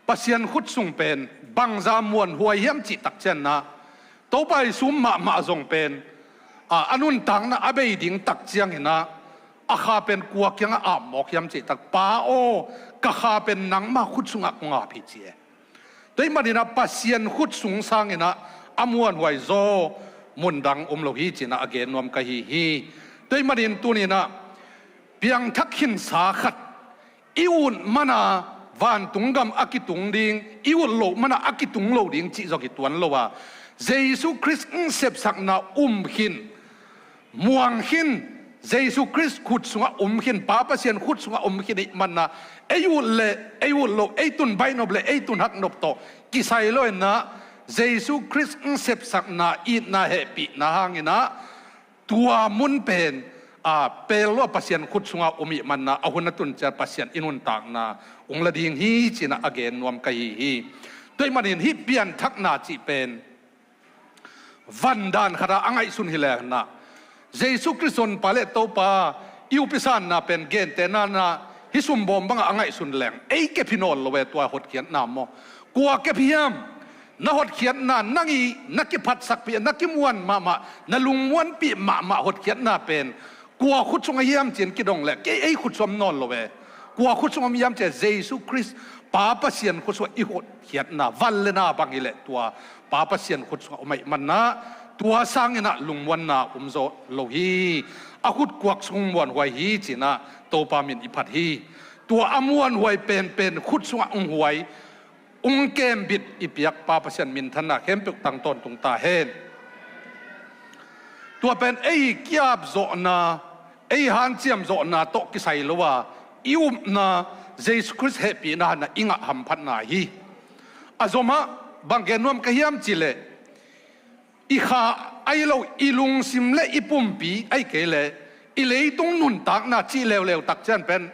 Pasian khut sung pen bangza muanhuai hiam cih takcianginah Topa i sum mahmah zong pen, a, a nuntakna a bei ding takcianginah a kha pen kua kiangah ap mawk hiam cih tak, Pa aw, ka kha pen nangma khut sungah kong ap hi ci e. Tua hih maninah Pasian khut sung sanginah a muanhuai zaw mundang om lo hi cinah a gen nuam ka hi hi. Tua hih manin tuninah piangthak khinsa khat i ut mana vantung gam a kitung ding, i ut loh mana a kitung lo ding cih zong hi tuan lo a, Jesu Khrist sepsakna um khin, muang khin, Jesu Khrist khut sungah om khin, Pa Pasian khut sungah om khin ih manna ei ut le ei ut loh, ei tun baih nop le ei tun hak nop tawh kisai lo inah Jesu Khrist sepsakna, itna, hehpihna hanginah tua mun pen, a, pel lo a Pasian khut sungah om ih manna a hun a tun ciang Pasian i nuntakna ung la ding hi cinah a gen nuam ka hi hi. Tua hih manin hih pianthakna cih pen van dan khatah a ngaihsun hi lenah Jesu Khrist honpa le Topa i upisanna pen gentehna inah hih sumbawm bangah a ngaihsun leng ei kep hi nawn lo e tua hotkhiatna maw? Kua kep hiam? Na hotkhiatna, nang ih na kiphatsakpih, na kimuan mahmah, na lungmuanpih mahmah hotkhiatna pen kua khut sungah hiam ci-in kidong leh kei ei khut sungah om nawn lo e. Kua khut sungah om hiam cih leh Jesu Khrist Pa Pasian khut sungah i hotkhiatna, van le na bang hileh tua Pa Pasian khut sungah om ahih manah tua sanginah lungmuanna om zaw lo hi. A khut kuak sung muanhuai hi cinah Topa min i phat hi. Tua a muanhuai penpen khut sungah hong huai, hong kembit i piak Pa Pasian minthanna khempeuh tang tawntung ta hen. Tua pen ei kiap zawhna, ei hanciam zawhna tawh kisai lo a, i upna, Jesu Khrist hehpihna hanah i ngah hamphatna hi. A zomah bang gen nuam ka hiam cih leh i kha ahi lo, i lungsim le i pumpi ahi kei leh i leitung nuntakna cih leuleu takciang pen,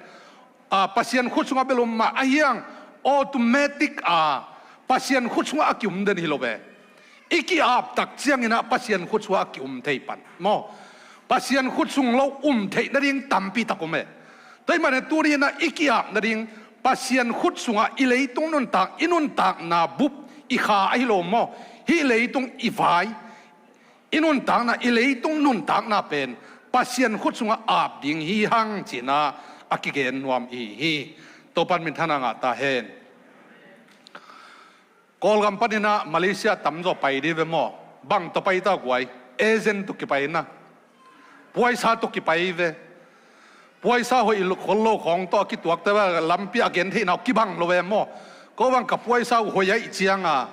a, Pasian khut sungah bel om mah ahi hang, automatic a Pasian khut sungah a kium den hi lo ve. I ki-ap takcianginah Pasian khut sungah a kium thei pan maw? Pasian khut sung lo um theih nading tampi tak om e. Tua hih manin tuninah i ki-ap nading Pasian khut sungah i leitung nuntak, i nuntakna bup, i kha ahi lo maw? Hih leitung i vai, i nuntakna, i leitung nuntakna pen Pasian khut sungah ap ding hi hang cinah a kigen nuam i hi hi. Topan minthanna ngah ta hen. Kawlgam paninah Malaysia tamzaw pai dih ve maw? Bang tawh pai ta guai? Agent tawh kipai na. Puaisa tawh kipai ve. Puaisa hoih khol lo khawng tawh a kituakte ve, lampi a gen theihna uh kibang lo ve maw? Ko bang ka puaisa uh hoih ahih cianga,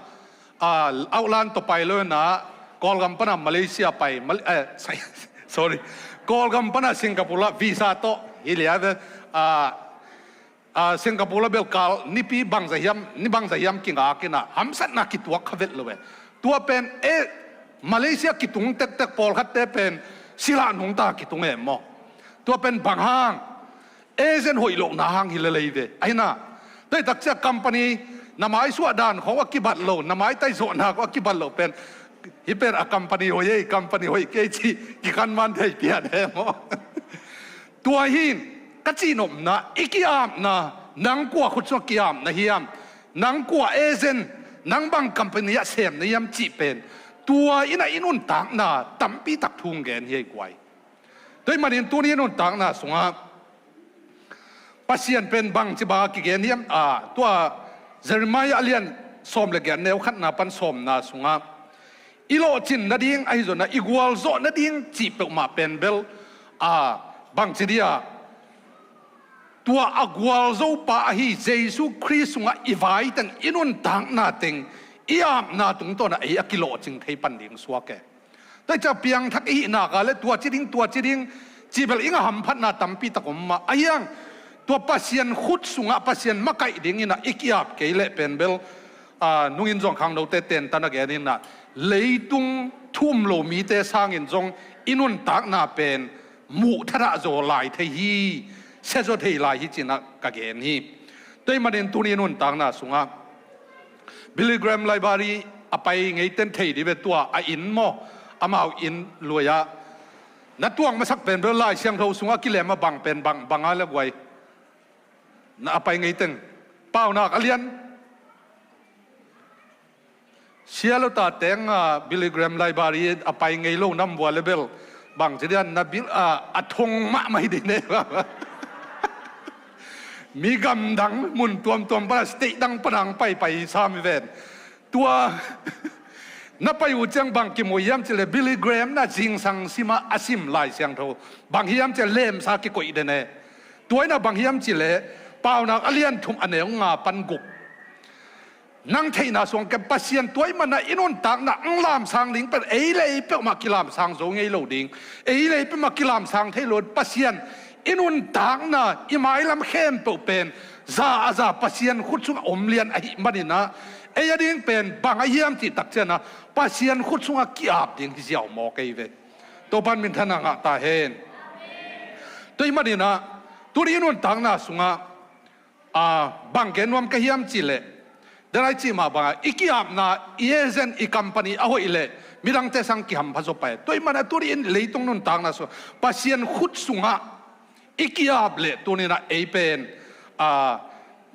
a, outland tawh pai lo inah Kawlgam pana Malaysia pai, Mal-, eh, sorry, Kawlgam pana Singapore ah visa tawh hi lia ve, a, A, Singapore la bel kal nipi bangza hiam, ni bangza hiam kingak in ah, hamsatna kituak kha vet lo e. Tua pen e, Malaysia kitung tektek pawlkhatte pen sila nungta kitung e maw. Tua pen bang hang, agent hoih lohna hang hi lel ei ve. Ahi na, tua hi takcia company, na maisuah dan khong a kibat lo, na maitai zawhna khong a kibat lo pen, hih pen a company hoih ei, company hoih kei ci, kikhan man thei pian he maw. Tua hi in, ka cihnopna, i ki-apna, nang kua khut sungah ki-apna hiam, nang kua agent, nang bang company ah sem na hiam cih pen, tua in ah i nuntakna tampi tak thu hong gen hi ei guai. Tua ahih manin tuni i nuntakna sungah Pasian pen bangci bang a kigen hiam, a, tua Jeremiah a lian sawm le giat neu khatna pan sawmna sungah i lawhcin nading ahi zongin ah i gualzawh nading cih peuhmah pen bel, a, bangci dia, tua a gualzopa ahi Jesu Khrist sungah i vai teng, i nuntakna teng, i apna tungtawn ah ei a kilawhcing thei pan ding suak e. Tua hi ciang piangthak i hih nak leh tua ci ding, tua ci ding, cih bel i ngah hamphatna tampi tak om mah. Ahi hang tua Pasian khut sungah Pasian makaih dingin ah i ki-ap kei leh pen bel, a, nungin zong khangnote tentan a gen in ah, leitung thu um lo mite sangin zong i nuntakna pen muh thadah zaw lai thei hi, sia zaw thei lai hi ci-in ah ka gen hi. Tua ahih manin tuni nuntakna sungah Billy Graham Library a pai ngeiten thei dih ve, tua a inn maw, amau inn lui-ah na tuak masak pen bel Lai Siangtho sungah kilem a bang pen bang, bang a le guai. Na a pai ngeiteng, Paunak a lian, sia lo ta teng, a, Billy Graham Library a pai ngei lo nam vua le bel bangci dian na bil, a, a thong mahmah hi dih ne. Mi gamdang mun tuamtuam pana, state dang pana hong paipai sam hi ven. Tua na pai uh ciang bang kimu hiam cih leh Billy Graham na zingsang simah a sim Lai Siangtho bang hiam cih leh lemsa kikoih den e. Tua in ah bang hiam cih leh Paunak a lian thum a neu nga pan guk. Nang theihna suang kem Pasian tua ahih manin ah i nuntakna ang lamsang ding pen ei le ei peuhmah kilamsang zo ngei lo ding. Ei le ei peuhmah kilamsang thei lo Pasian i nuntakna i mailam khempeuh pen za a za Pasian khut sungah om lian ahih manin ah ei a ding pen bang a hiam cih takciang ah Pasian khut sungah ki-ap ding hi ziau mawk ei ve. Topa'n minthanna ngah ta hen. Tua ahih manin ah tuni i nuntakna sungah, a, bang gen nuam ka hiam cih leh, dan a i cih mah bangah i ki-apna, i agent, i company a hoih leh midangte sang kihampha zaw pah e. Tua ahih manin ah tuni in leitung nuntakna sungah Pasian khut sungah i ki-ap leh tuni in ah ei pen, a,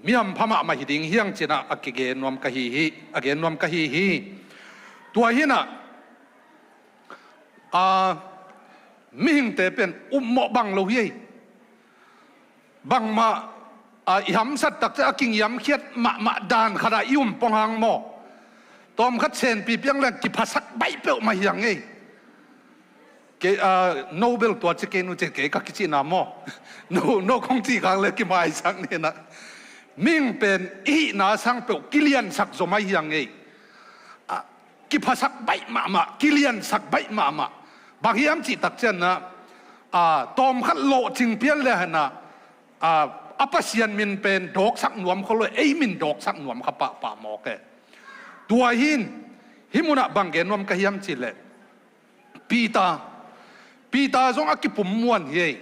mi hampha mahmah hi ding hi hang ci-in ah a kigen nuam ka hi hi, a gen nuam ka hi hi. Tua hi in ah, a, mihingte pen upmawh bang lo hi ei. Bangmah, a, i hamsat takciang a kingiamkhiat mahmah dan khat ah i um pong hang maw. Tawmkhat senpi piang leng kiphasak baih peuhmah hi hang ei. Kei, a, no bel tua ci kei, nu ci kei ka kicihna maw. No, no kong cih khak leh kimaisak ni in ah. Mihing pen i hihna sang peuh kiliansak zaw mai hi hang ei. A, kiphasak baih mahmah, kiliansak baih mahmah. Bang hiam cih takciang ah, a, tawmkhat lawhcing pian leh hi in ah, a, a Pasian min pen dawksak nuam khol lo, ei min dawksak nuam kha pahpah mawk e. Tua hi in, hih munah bang gen nuam ka hiam cih leh Peter, Peter zong a kipum muan hi ei.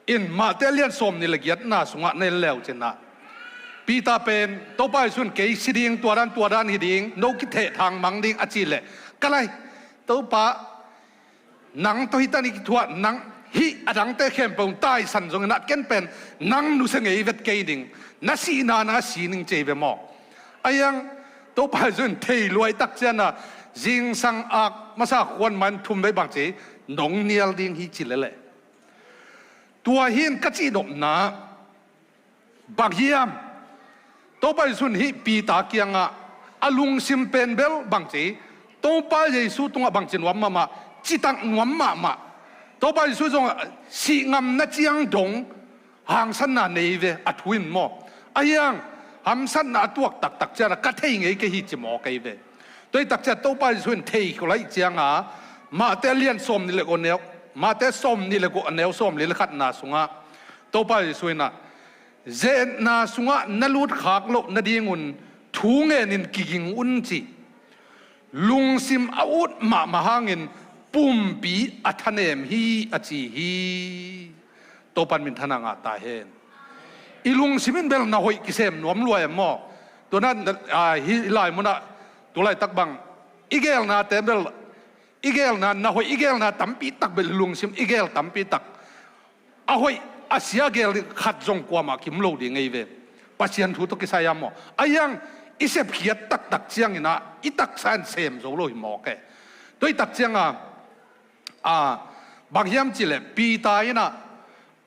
In Mate a lian sawmnih le giatna sungah na en le uh cin ah, Peter pen Topa Jesu in kei si ding, tua dan tua dan hi ding, no kithehthang mang ding a cih leh, ka lai, Topa, nang tawh hih tan i kithuah, nang hih a dangte khempeuh taisan zongin ah ken pen nang nusia ngei vet kei ning, na sihna na si ning ci ei ve maw. Ahi hang Topa Jesu in thei luai takciang ah zingsang ak masa khuan man thum vei bang ci, nong nial ding hi ci lel e. Tua hi in ka cihnopna bang hiam? Topa Jesu in hih Peter kiangah a lungsim pen bel bang ci, Topa Jesu tungah bang ci nuam mahmah, citak nuam mahmah. Topa Jesu zong sih ngamna ciang dong hangsanna nei ve, a thu in maw. Ahi hang hamsatna a tuak taktak ciang ah ka thei ngei kei hi ci mawk ei ve. Tua hi takciang Topa Jesu in thei khol ahih ciang a, Mate a lian sawmnih le guk a neu, Mate sawmnih le guk a neu sawmli le khatna sungah Topa Jesu in ah, Zetna sungah na lutkhak loh nadingun thu ngenin kiging un ci. Lungsim a ut mahmah hangin pumpi a thanem hi a ci hi. Topan minthana ngah ta hen. I lungsim in bel na hoih kisem nuam lua em maw? Tuna, ah, hih lai munah tulaitak bang i gelnate bel, i gelna na hoih, i gelna tampi tak bel, lungsim i gel tampi tak a hoih a sia gel ding khat zong kuamah kim lo ding ei ve. Pasian thu tawh kisai a maw? A hiang i sepkhiat taktak cianginah i taksa in sem zo lo hi mawk e. Tua i tak cianga, a, bang hiam cihleh Peter inah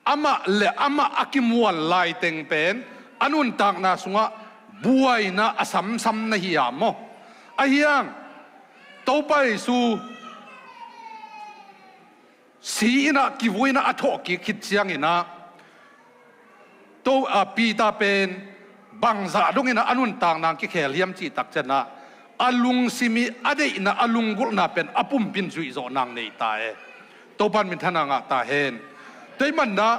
amah le amah a kimuan laiteng pen a nuntakna sungah buaina a samsam na hi a maw? A hiang Topa Jesu si inah kivui inah a thawhkik khit cianginah To, a, Peter pen bangzah donginah a nuntakna kikhel hiam cih takcianah a lungsim i a deihna, a lunggulhna pen a pumpin zuihzawhna nei ta e. Topan minthana ngah ta hen. Tua i manah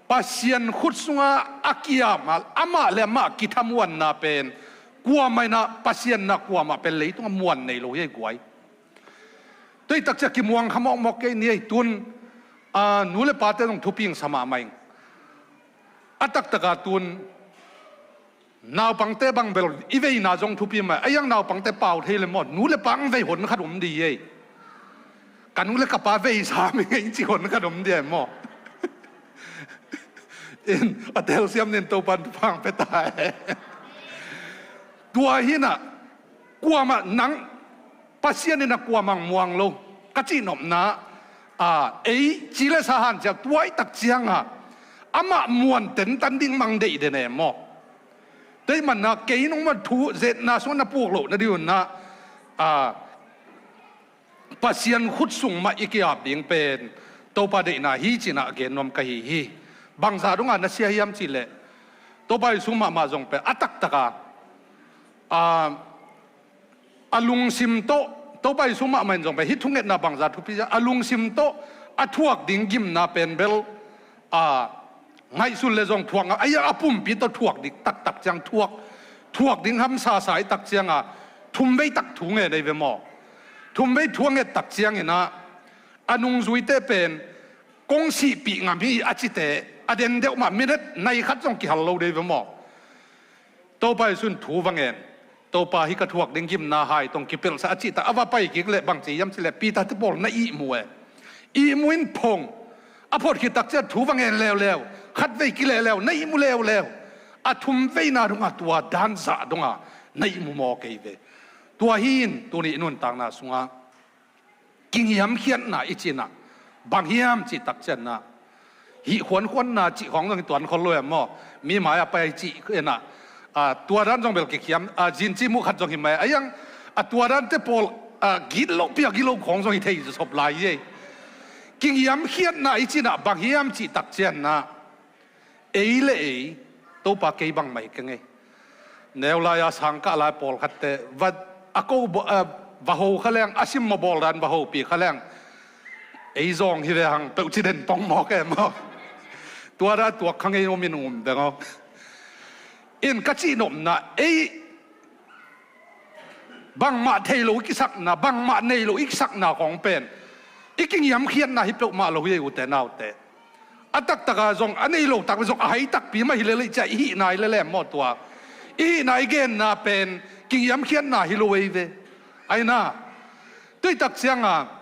Pasian khut sungah a kiam a, amah le amah kithamuanna pen kuamah inah Pasian na kuamah pen leitungah muan nei lo hi ei guai. Tua i takcia kimuang kha mawkmawk kei ni ei tun, a, nu le pate zong thuping sa mahmah ing. A taktaka tun naupangte bang bel i veina zong thupi mah. A hiang naupangte pau thei le maw? Nu le pa ang vei hon khat om di ei. Ka nu le ka pa vei sa mi ngei ci hon khat om di ei maw? In a telsiam nin Topan thupang pe ta e. Tua hinah kuamah nang Pasian inah kuamah muang lo ka cihnopna, a, ei ci le sa hanciak tua i tak cianga amah muan tentan ding mang deih den e maw? Tua i manah kei nungmah thu zetna sungah na puk loh nadingunah, a, Pasian khut sung mah i kiap ding pen Topa deihna hi cinah a gen nuam ka hi hi. Bangza dongah na sia hiam cihleh Topa Jesu mahmah zong pen a taktaka, a, a lungsim tawh, Topa Jesu mahmah in zong pen hih thungetna bangza thupi a lungsim tawh a thuak ding gimna pen bel, a, ngaihsun le zong thuak ngah, a hiang a pumpi tawh thuak ding taktak ciang thuak, thuak ding hamsasa i tak cianga thumvei tak thu ngen ei ve maw? Thumvei thu a nget tak cianginah a nungzuite pen kong sihpih ngam hi a cite a den deuh mah minute nai khat zong kihal lo dei ve maw? Topa Jesu in thu va ngen. Topa, hih ka thuak ding gimna hai tong kipelhsa a cihtak a va pai kik leh bang ci hiam cihleh Peter te pawl na ihmu e. Ihmu in phong. A phot khit tak ciah thu va ngen leuleu. Khatvei kilehleu na ihmu leuleu. A thumveina dongah tua danzah dongah na ihmu maw kei ve. Tua hi in tuni i nuntakna sungah kingiamkhiatna i cinah bang hiam cih takcianah hih khuankhuanna cih khawng zong hi tuan khol lo em maw? Mi mai-ah pai cih inah, a, tua dan zong bel kikhiam, a, zinci muh khat zong hi mai a hiang, a, tua dante pawl, a, gitlohpi a gitloh khawng zong hi thei sop lai hi ei. Kingiamkhiatna i cinah bang hiam cih takcianah ei le ei, Topa kei bangmah hi keng ei. Neu lai-a sangkah lai pawlkhatte va, a ko, a, va ho kha leng, a simmaw bawl dan va hopi kha leng ei zawng hi ve hang peuh ci den pong mawk e maw? Tua da tuak kha ngei om in um veng aw. In ka cihnopna ei bangmah thei lo i kisakna, bangmah nei lo i kisakna khawng pen i kingiamkhiatna hi peuhmah lo hi ei ute naute. A taktaka zong a nei lo takpi zong a hai takpi mah hi lele i ciah i hihna hi lele maw tua? I hihna i genna pen kingiamkhiatna hi lo ei ve. Aina tua i tak cianga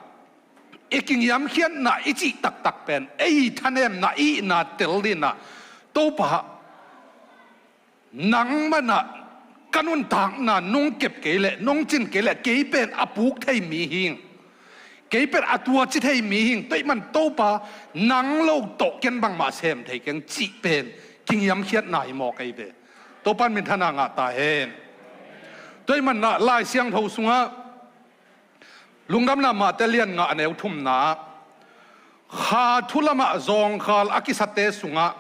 i kingiamkhiatna i cih taktak pen ei thanemna i hihna tel dinah Topa nangmah na ka nuntakna nong kep kei leh, nong cin kei leh, kei pen a puk thei mi hing. Kei pen a tuaci thei mi hing. Tua ih man Topa nang lo tawh ken bangmah sem thei keng cih pen kingiamkhiatna hi maw kei ve. Topa in minthana ngah ta hen. Tua ih man na Lai Siangtho sungah Lungdamna Mate lian nga a neu thumna ah, kha thu lamah zawngkhal a kisate sungah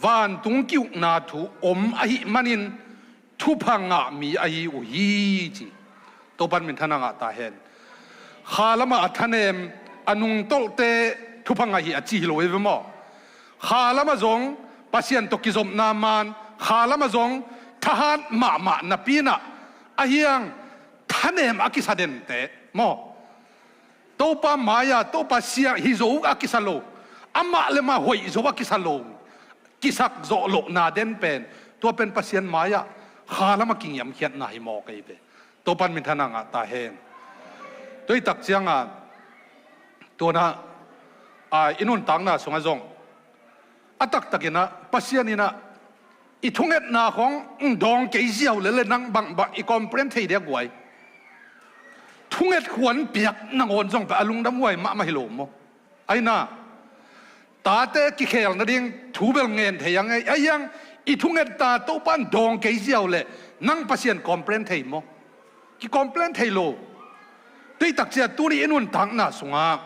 vantung ki-ukna thu om ahih manin thupha ngah mi ahi uh hi, ci. Topan minthana ngah ta hen. Kha lamah a thanem a nungtolhte thupha ngah hi a ci hi lo ei ve maw? Kha lamah zong Pasian tawh kizopna man kha lamah zong thahat mahmah napi-in ah, ahi hang thanem a kisa dente maw, Topa mai-ah Topa siang hi zo a kisa lo, amah le mah hoih zo a kisa lo, kisak zawh lohna den pen, tua pen Pasian mai-ah kha lamah kingiamkhiatna hi mawk ei ve. Topan minthanna ngah ta hen. Tua hi tak ciangah, tua-in ah, a, i nuntakna sungah zong a taktakin ah Pasian in ah i thungetna khawng dawng kei ziau leh leh nang bangbang i complain thei diak guai. Thunget khuan piak nangawn zong pen a lungdam guai mahmah hi lo maw? Ahi na, tate kikhel nading thu bel ngen thei a ngei, ahi hang i thunget ta Topan dawng kei ziau leh nang Pasian complain thei maw? Ki complain thei lo. Tua hi tak ciang tuni i nuntakna sungah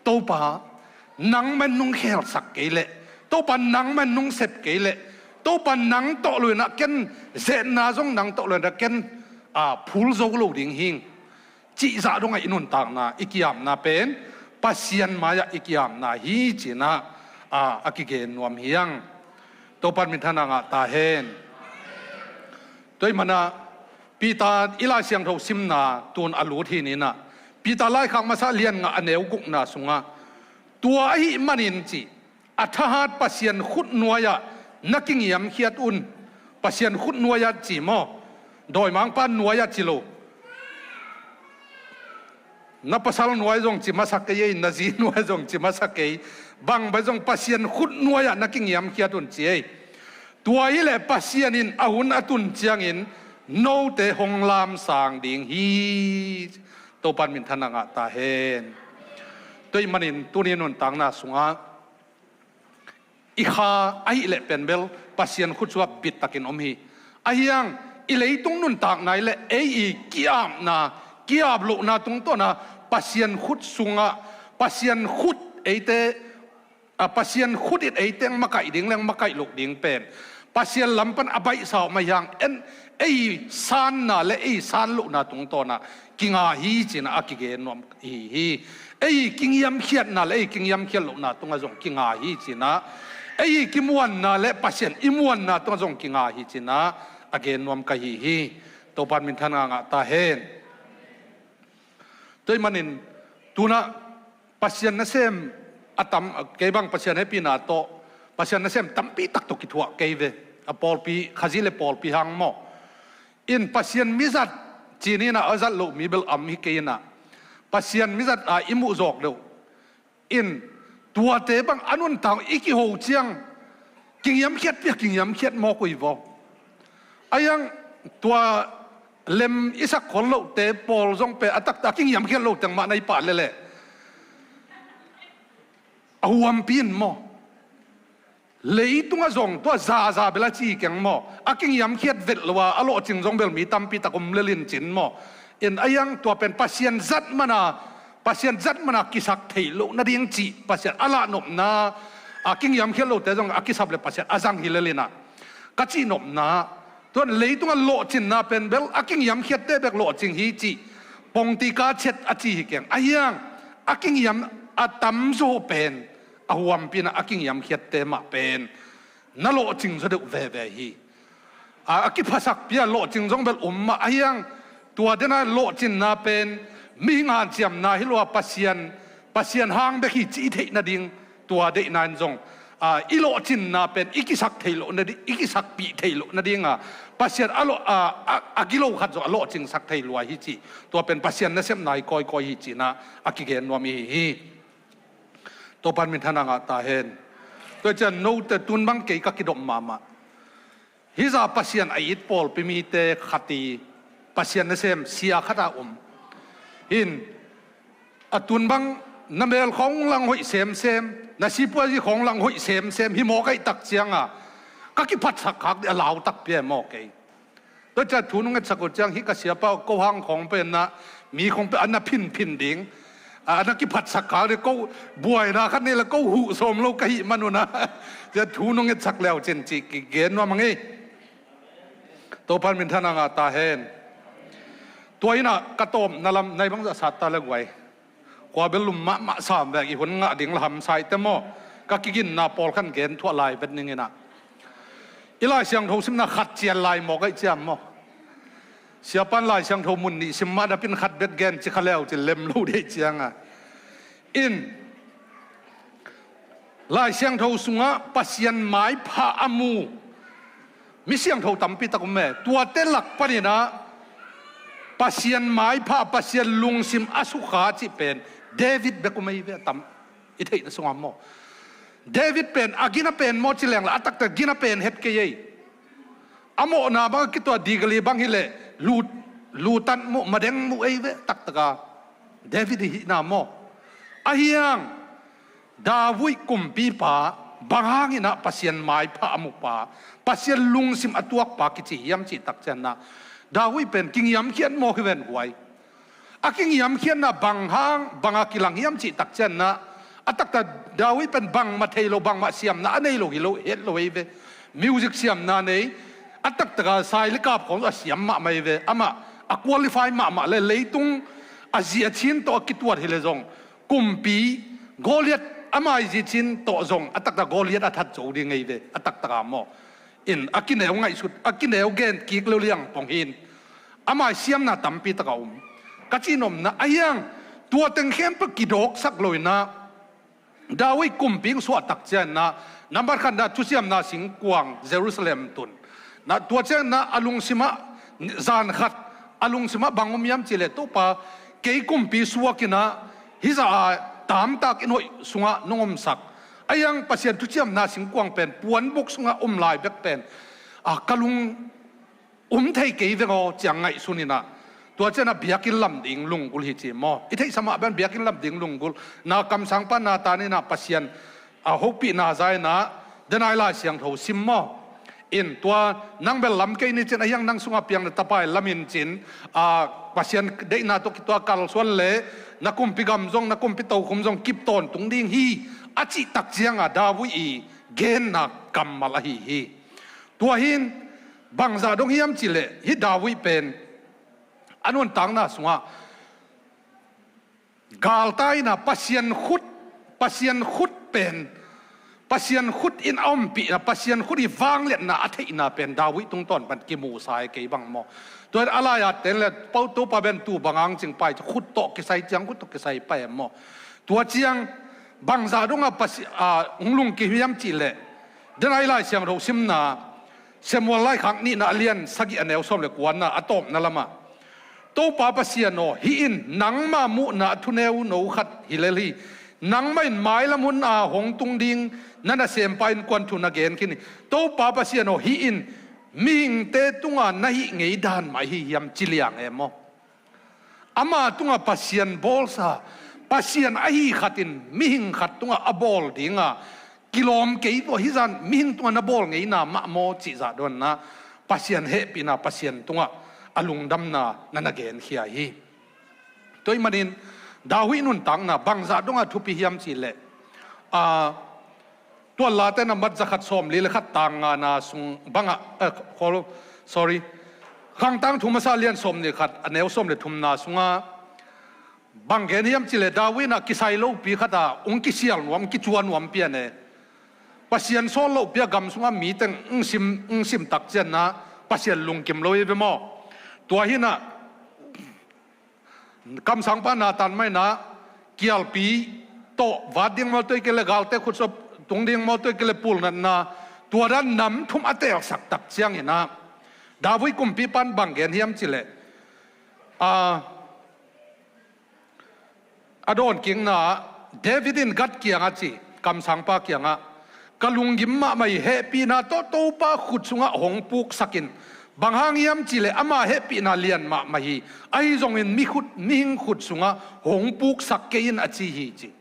Topa, nangmah in nong khelsak kei leh, Topa, nangmah in nong sep kei leh, Topa, nang tawh lo-in ah ken, zetna zong nang tawh lo-in ah ken, a, phul zo lo ding hi, cih zah dongah i nuntakna, i ki-apna pen Pasian mai-ah i ki-apna hi ci-in ah, a, a kigen nuam hi hang. Topan minthanna ngah ta hen. Tua ahih manin ah Peter i Lai Siangtho simna tun a lut hi-in ah, Peter laikhak masa lian nga a neu gukna sungah, tua ahih manin ci, a thahat Pasian khut nuai-ah na kingiamkhiat un. Pasian khut nuai-ah ci maw? Dawimangpa nuai-ah ci lo. Na pasal nuai zong ci masa kei ei, na zi nuai zong ci masa kei. Bangbang zong Pasian khut nuai-ah na kingiamkhiat un ci ei. Tua hi leh Pasian in a hun a tun ciangin note hong lamsang ding hi. Topan minthanna ngah ta hen. Tua ahih manin tuni nuntakna sungah i kha ahih leh pen bel Pasian khut sungah bittakin om hi. Ahi hang i leitung nuntakna hi leh ei i ki-apna, ki-ap lohna tungtawn ah Pasian khut sungah, Pasian khut eite, a, Pasian khut in eite hong makaih ding leh hong makaih loh ding pen Pasian lam pan a baihsa om ahi hang, en, ei sanna leh ei san lohna tungtawn ah kinga hi ci-in ah a kigen nuam hi hi. Ei kingiamkhiatna leh ei kingiamkhiat lohna tungah zong kinga hi ci-in ah, ei kimuanna leh Pasian i muanna tungah zong kinga hi ci-in ah a gen nuam ka hi hi. Topan minthanna ngah ta hen. Tua ahih manin tu-in ah Pasian nasem a tam, kei bang Pasian hehpihna tawh Pasian nasem tampi tak tawh kithuah kei ve. A pawlpi, Khazih leh pawlpi hang maw? In Pasian mizat ci-in ah a zat loh mi bel om hi kei in ah, Pasian mizat a i muh zawk deuh in, tuate bang a nuntak i kiho ciang kingiamkhiat piak, kingiamkhiat mawk uh hi vaw. Ahi hang tua lem i sak khol lohte pawl zong pen a taktak kingiamkhiat lo teng mah na hi pah leh leh a huampi in maw? Leitungah zong tua zaza bel a ci keng maw? A kingiamkhiat vet lo a, a lawhcing zong bel mi tampi tak om lel in cin maw? In ahi hang tua pen Pasian zat man a, Pasian zat man a kisak theih loh nading cih Pasian a lahnopna, a kingiamkhiat lote zong a kisap leh Pasian a zang hi lel in ah, ka cihnopna, tua-in leitungah lawhcinna pen bel a kingiamkhiatte bek lawhcing hi cih pongtika chet a ci hi keng. Ahi hang a kingiam a tamzaw pen a huampi in ah a kingiamkhiatte mah pen na lawhcing zaw deuh veve hi. A, a kiphasakpi a lawhcing zong bel om mah, ahi hang tua den a lawhcinna pen mihing hanciamna hi lo a, Pasian, Pasian hang bek hi cih i theih nading, tua deihna in zong, a, i lawhcinna pen i kisak theih loh nading, i kisakpih theih loh nading a, Pasian a lawh, a, a, a gilo khat zong a lawhcingsak thei lua hi cih, tua pen Pasian nasepna hi kawikawi hi ci-in ah a kigen nuam i hi hi. Topan minthanna ngah ta hen. Tua ciang note tun bang kei ka kidop mahmah. Hih zah Pasian a it pawlpi mite khat hi, Pasian nasem sia khat a om. In, a tun bang na mel khawng lang hoih semsem, na sipuazi khawng lang hoih semsem hi mawk ahih tak ciang a, ka kiphatsak khak ding a lau takpi a hi mawk ei. Tua ciang thu nong ngetsak uh ciang hih ka siapa uh ko hang khawng pen ah, mi khawng pen a na phinphin ding, a na kiphatsak khak ding, ko buaina khat nei leh ko huh sawm lo ka hih man un ah, tua thu nong ngetsak leu cin cih kigen nuam ing ei. Topan minthanna ngah ta hen. Tua in ah ka tawpna lam nai bangzah sat ta leh guai. Kua bel lum mahmah sam vek i hun ngah ding la hamsa i te maw? Ka kiginna pawlkhat gen thuah lai vet ning inah, i Lai Siangtho simna khat cian lai mawk aih ciam maw? Siapan Lai Siangtho mun nih sim mah napin khat bet gen ci kha leu cin lem lo dei cianga. In Lai Siangtho sungah Pasian maipha a mu mi siangtho tampi tak um e. Tuate lak paninah Pasian maipha, Pasian lungsim a sukha cih pen David bek um ei ve, a tam i theihna sungah maw? David pen a gina pen maw ci lengla a taktak gina pen het kei ei. A mawhna bang a kituah digali bang hileh lut, lutat muh, madeng muh ei ve taktaka David i hihna maw? Ahiang David kumpipa bang hanginah Pasian maipha a mupa, Pasian lungsim a tuakpa kici hiam cih takcianah David pen kingiamkhiat mawk hi ven guai. A kingiamkhiatna bang hang banga kilang hiam cih takcianah a takta David pen bangmah thei lo, bangmah siamna a nei lo hi lo, het lo ei ve. Music siamna nei, a taktaka sailikap khawng a siam mahmah ei ve. Amah a qualify mahmah le leitung a zia chin tawh a kituat hileh zong kumpi Goliat a mai zia chin tawh zong a takta Goliat a that zo ding ei ve, a taktaka maw? In a kineu ngaihsut, a kineu gen kik lo liang pong hin. A mai siamna tampi taka um. Ka cihnopna ahiang tua teng khempeuh kidawksak lo inah David kumpi suah takcianah nambat khatna thusiamna singkuang Jerusalem tun. Na tua cianah a lungsimah zan khat a lungsimah bang um hiam cihleh Topa, kei kumpi suakinah hizah a tamtak in hoih sungah nong umsak. Ahiang Pasian thuciamna singkuang pen puanbuk sungah um lai bek pen a ka lung um thei kei veng aw ciang ngaihsun inah tua cianah biakinn lam ding lunggulh hi ci maw? I theihsa mah ban biakinn lam ding lunggulh. Na kamsangpa Nathan inah Pasian a hopihna za inah denai Lai Siangtho sim maw? In tua nang bel lam kei ni cin ahiang nang sungah piang na tapai lamin cin a Pasian deihna tawh kituah kalsuan le na kumpi gam zong na kumpi tokhum zong kip tawntung ding hi a cih takcianga David i genna kammal ahi hi. Tua hin bangzah dong hiam cihleh hih David pen a nuntakna sungah galtaina Pasian khut, Pasian khut pen, Pasian khut in a ompihna, Pasian khut i vangliatna a theihna pen David tungtawn pan kimusa e kei bang maw? Tua a lai-at ten le Topa ben tu bang ang cing pai khut tawh kisai ciang khut tawh kisai pai em maw? Tua ciang bangzah dongah Pasi-, a, hong lungkim hiam cihleh denai Lai Siangtho simna Samuel laikhak nihna a lian sagih a neu sawm le kuana a tawpna lamah Topa Pasian aw, hih in nangma muhna a thuneu no khat hi lel hi. Nangmah in mailam hun a hong tung ding na nasempa innkuan thu na gen khin hi. Topa Pasian aw, hih in mihingte tunga na hih ngei dan mah hi hiam ci liang e maw? Ama tungah Pasian bawlsa, Pasian ahi khatin mihing khat tungah a bawl dinga kilawm kei tua hizan mihing tungah na bawl ngeina mah maw cihzah donna Pasian hehpihna, Pasian tungah a lungdamna na na genkhia hi. Tua ih manin David nuntakna bangzah dongah thupi hiam cihleh, a, Tuan Late nambat zakhat sawmli le khat tang ngana sung bangah, eh, khol, sorry, Khangtang thu masa lian sawmli khat a neu sawm le thumna sungah bang gen hiam cihleh David inah kisai lopi khatah ung kisial nuam, ung kicuan nuam pian e. Pasian sawl lohpi a gam sungah miteng ung sim, ung sim takcianah Pasian lungkim lo hi ve maw? Tua hinah kamsangpa Nathan mah inah kialpi tawh vat ding maw toi kei le galte khutsuah tung ding maw toi kei le pulnatna tua dan nam thum a teelsak takcianginah David kumpipan bang gen hiam cihleh, a, a dawn kikna David in Gad kiangah ci, kamsangpa kiangah, ka lunggim mahmah hi, hehpihna tawh Topa khut sungah hong puksak in. Bang hang hiam cihleh ama hehpihna lian mahmah hi. Ahi zongin mi khut, mihing khut sungah hong puksak kei in a ci hi ci.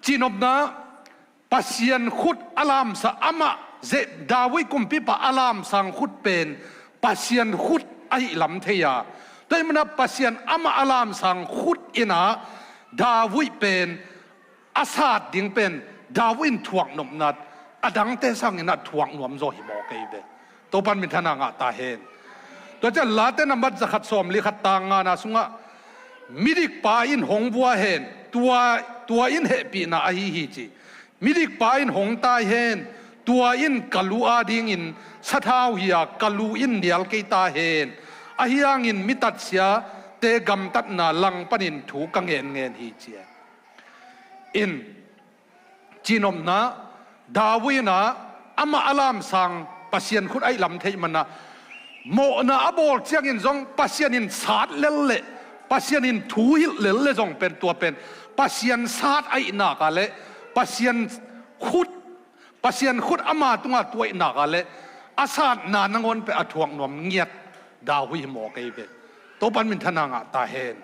Cihnopna, Pasian khut a lamsa amah, David kumpipa a lamsang khut pen Pasian khut ahi lam thei a. Tua ih manah Pasian amah a lamsang khut inah David pen a sat ding pen David in thuak nopna a dangte sanginah thuak nuam zaw hi maw kei ve. Topan minthana ngah ta hen. Tua ciang Late nambat zakhat sawmli khat tang ngana sungah midikpa in hong vua hen, tua, tua in hehpihna ahi hi ci. Midikpa in hong tai hen, tua in ka lu adingin sathau hi-a ka lu in nial kei ta hen. Ahi hangin mi tatsiate gamtatna langpanin thu ka ngenngen hi, ci-a in, cihnopna, David in ah amah a lamsang Pasian khut ahih lam theih manin ah, mawhna a bawl ciangin zong Pasian in sat lel leh, Pasian in thuhilh lel leh zong pen, tua pen Pasian sat ahih nak leh, Pasian khut, Pasian khut ama tungah tuah ahih nak leh, a satna nangawn pen a thuak nuam ngiat David hi mawk ei ve. Topa'n minthanna ngah ta hen.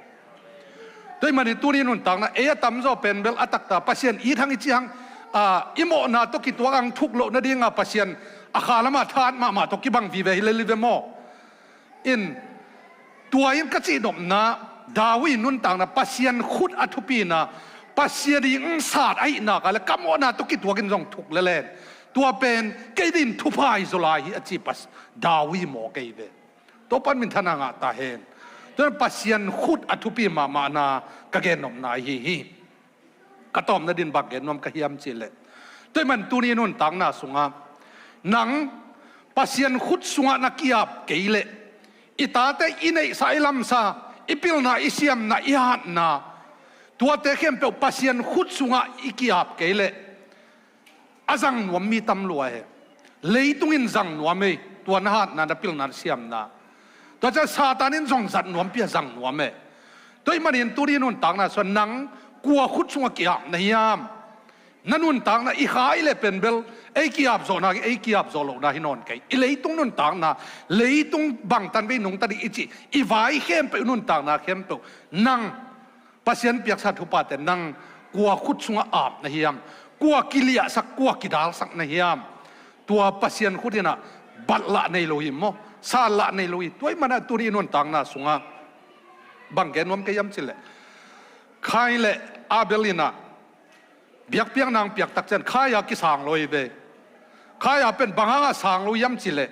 Tua ahih manin tuni nuntakna, ei a tamzaw pen bel a taktak Pasian it hang, i cih hang, a, i mawhna tawh kituak hang thuk loh nadinga Pasian a kha lamah thahat mahmah tawh kibang vive hi lel hi ve maw. In, tua in ka cihnopna, David nuntakna Pasian khut a thupina, Pasian in sat ahih nak leh ka mawhna tawh kituakin zong thuk lel hen. Tua pen kei adingin thupha hi zaw lai hi, a ci Pas-, David hi mawk ei ve. Topa'n minthanna ngah ta hen. Tua in Pasian khut a thupi mahmahna ka gennopna ahi hi. Ka tawpna dingin bang gen nuam ka hiam cih leh, tua ahih manin tuni nuntakna sungah nang Pasian khut sungah na ki-ap kei leh, i tate i neihsa, i lamsa, i pilna, i siamna, i hatna, tuate khempeuh Pasian khut sungah i ki-ap kei leh, a zang nuam mi tam lua hi. Leitung in zang nuam ei, tua na hatna, na pilna, na siamna. Tua ciang Satan in zong zat nuam pi-a zang nuam ei. Tua ahih manin tuni nuntakna sungah nang kua khut sungah ki-ap na hiam? Na nuntakna i kha ahih leh pen bel ei ki-ap zawhna, ei ki-ap zawh lohna hi nawn kei. I leitung nuntakna, leitung bangtan vei nungta ding i cih i vai khempeuh, nuntakna khempeuh, nang Pasian piaksa thuphate nang kua khut sungah ap na hiam? Kua kiliahsak, kua kidalsak na hiam? Tua Pasian khut in ah bat lah nei lo hi maw, sat lah nei lo hi. Tua ahih manin ah tuni nuntakna sungah bang gen nuam ka hiam cih leh, Kain leh Abel in ah biakpiakna hong piak tak ciang Kain a kisang lo hi ve. Kain a pen bang hangah sang lo hiam cih leh,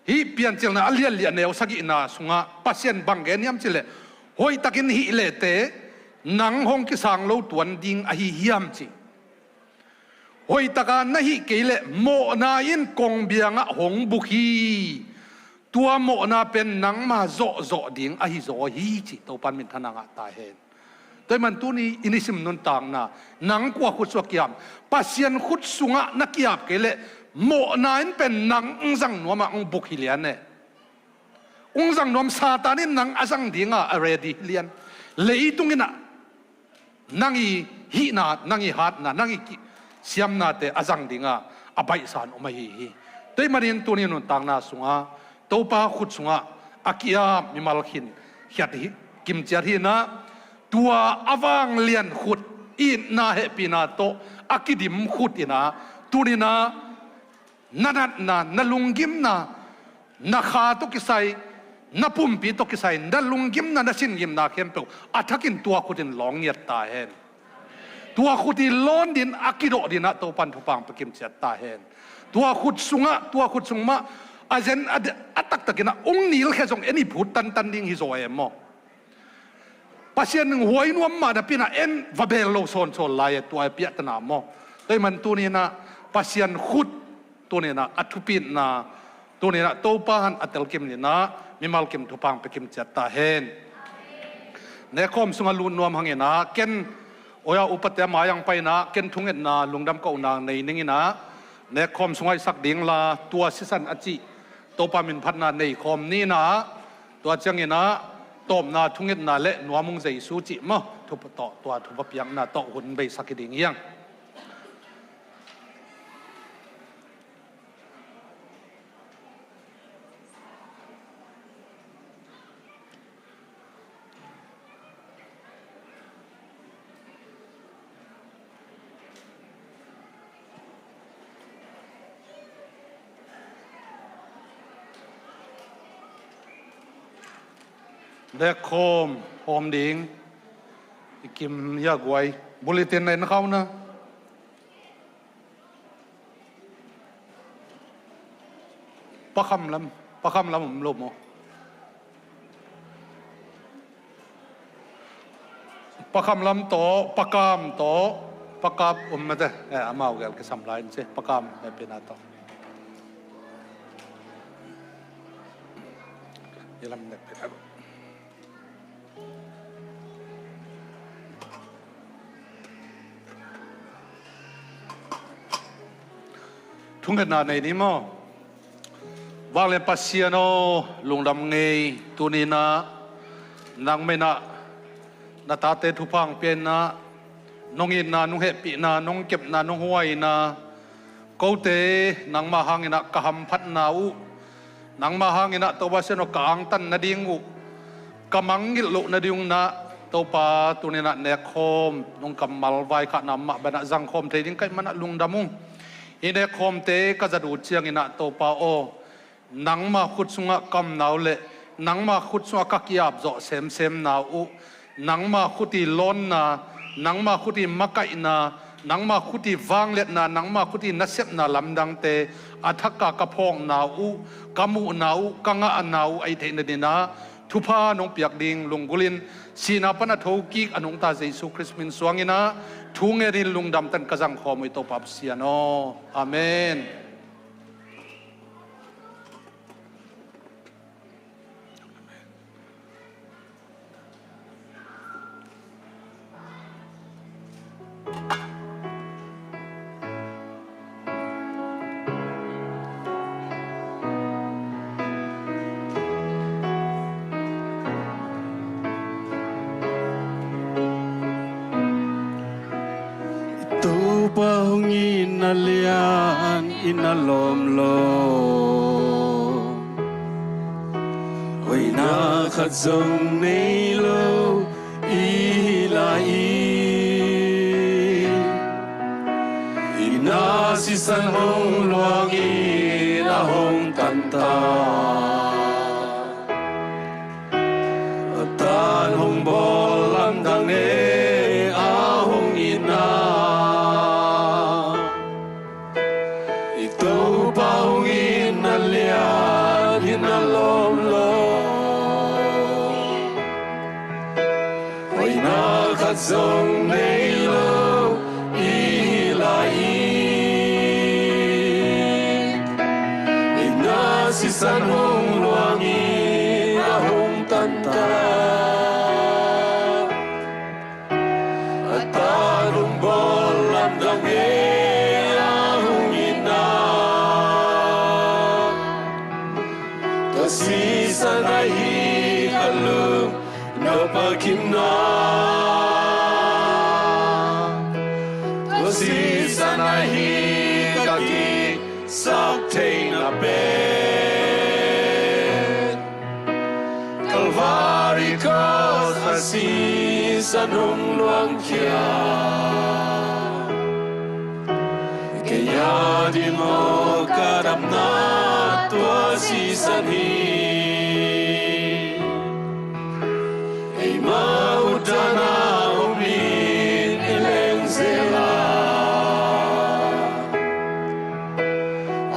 hih Piancilna a lian li, a neu sagihna sungah Pasian bang gen hiam cih leh, hoihtakin hih lehteh nang hong kisang lo tuan ding ahi hiam, ci. Hoihtak a na hih kei leh mawhna in kongbiang ah hong buk hi. Tua mawhna pen nangma zawhzawh ding ahi zaw hi, ci. Topa'n minthanna ngah ta hen. Tua ahih manin tuni i nisim nuntakna, nang kua khut sungah ki-ap? Pasian khut sungah na ki-ap kei leh mawhna in pen nang hong zang nuam a hong buk hi lian e. Hong zang nuam, Satan in nang a zang dinga a ready hi lian. Leitung in ah nang i hihna, nang i hatna, nang i ki-, siamnate a zang dinga a baihsa in om ahi hi. Tua ahih manin tuni nuntakna sungah Topa khut sungah a ki-ap mimal khin khiat hi, kimciat hi in ah, tua a vanglian khut, itna hehpihna tawh a kidim khut in ah, tuni in ah na natna, na lunggimna, na kha tawh kisai, na pumpi tawh kisai, na lunggimna, na singimna khempeuh a thakin tua khut in lawn ngiat ta hen. Tua khut in lawn dingin a kidawh dingin ah Topa'n thupha hong pia kimciat ta hen. Tua khut sungah, tua khut sung mah a zen a de-, a taktakin ah hong nilkhia zong en i phut tantan ding hi zaw e maw. Pasian huai nuam mah napi-in ah en va bel lo sawnsawn lai e, tua e piahtana maw. Tua ahih manin tuni in ah Pasian khut, tuni in ah a thupitna, tuni in ah Topa in a telkim dingin ah mimal kim thupha hong pia kimciat ta hen. Nekkhawm sungah lut nuam hangin ah ken, oi-a upate mai-ah hong pai in ah ken thungetna, lungdam kohna nei ning in ah, nekkhawm sungah i sak ding la, tua sisan a cih Topa min phatna nei khawm ni in ah, tua ciangin ah tawpna thungetna le nuam ung Jesu cih maw, thu-, tawh, tua thupha piakna tawh hun beisak hi ding hi hang. Nekkhawm hawm ding. I kim ya guai. Bulletin na en khau na. Pakham lam, pakham lam om lo maw? Pakham lam tawh, pakam tawh, Pakap um mate, eh, amau gel kisam lai in ci, pakam, eh, pina to. Ilam ne pina. Thungetna nei ni maw? Vanglian Pasian aw, lungdam ngei, tuni-in ah nangmah in ah na tate thupha hong pia-in ah, nong itna, nong hehpihna, nong kepna, nong huaina, kote nangmah hangin ah ka hamphatna uh, nangmah hangin ah Topa Pasian aw ka angtan nading uh, ka mangngilh loh nading un ah, Topa, tuni-in ah nekkhawm nong kammal vaikhakna mah bangin ah zangkhawm thei ding ka hih manin ah lungdam ung. Hih nekkhawmte ka zat uh ciangin ah Topa aw, nangmah khut sungah ka omna uh leh nangmah khut sungah ka ki-apzawh semsemna uh, nangmah khut ii lawnna, nangmah khut ii makaihna, nangmah khut ii vangliatna, nangmah khut ii nasepna lamdangte a thak a ka phawkna uh, ka muhna uh, ka ngahna uh ahih theih nadingin ah thupha nong piak ding lunggulh in, sihna pan a thokik a nungta Jesu Khrist min suangin ah thu ngenin lungdam takin ka zangkhawm uh hi, Topa Pasian aw. Amen. Topa hong itna lian in a lawm lo, hoihna khat zong nei lo i hi lai i, itna sisan hong luangin a hong tantan, a tan hong bawl lamdang ne a hong itna. I Topa hong itna lian in a lawm lo, hoihna khat zong nei lo i hi lai i, itna sisan hong luangin a hong tantan, a tan hong bawl lamdang e a hong itna. Tua sisan ahi ka lung nop a kimna, tua sisan ahi ka ki sak theihna pen, Calvary cross a sisan hong luangkhia. Kei a ding aw ka damna tua sisan hi. Eima utdan a om in i leng zel a,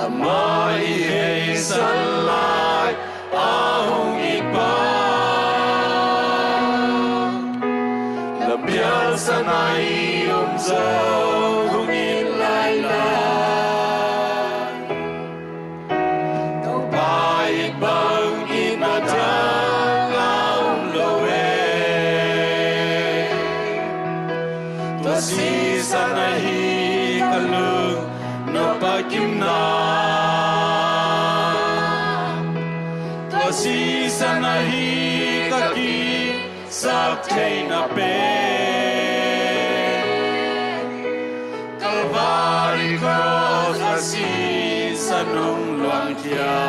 amah i heisan lai a hong it pa, lampial san a i om zong hong it lai lai. Topa it bang itna dang a om lo e. Tua sisan ahi ka lung nop a kimna, tua sisan ahi ka ki sak theihna pen, Calvary cross a sisan hong luangkhia.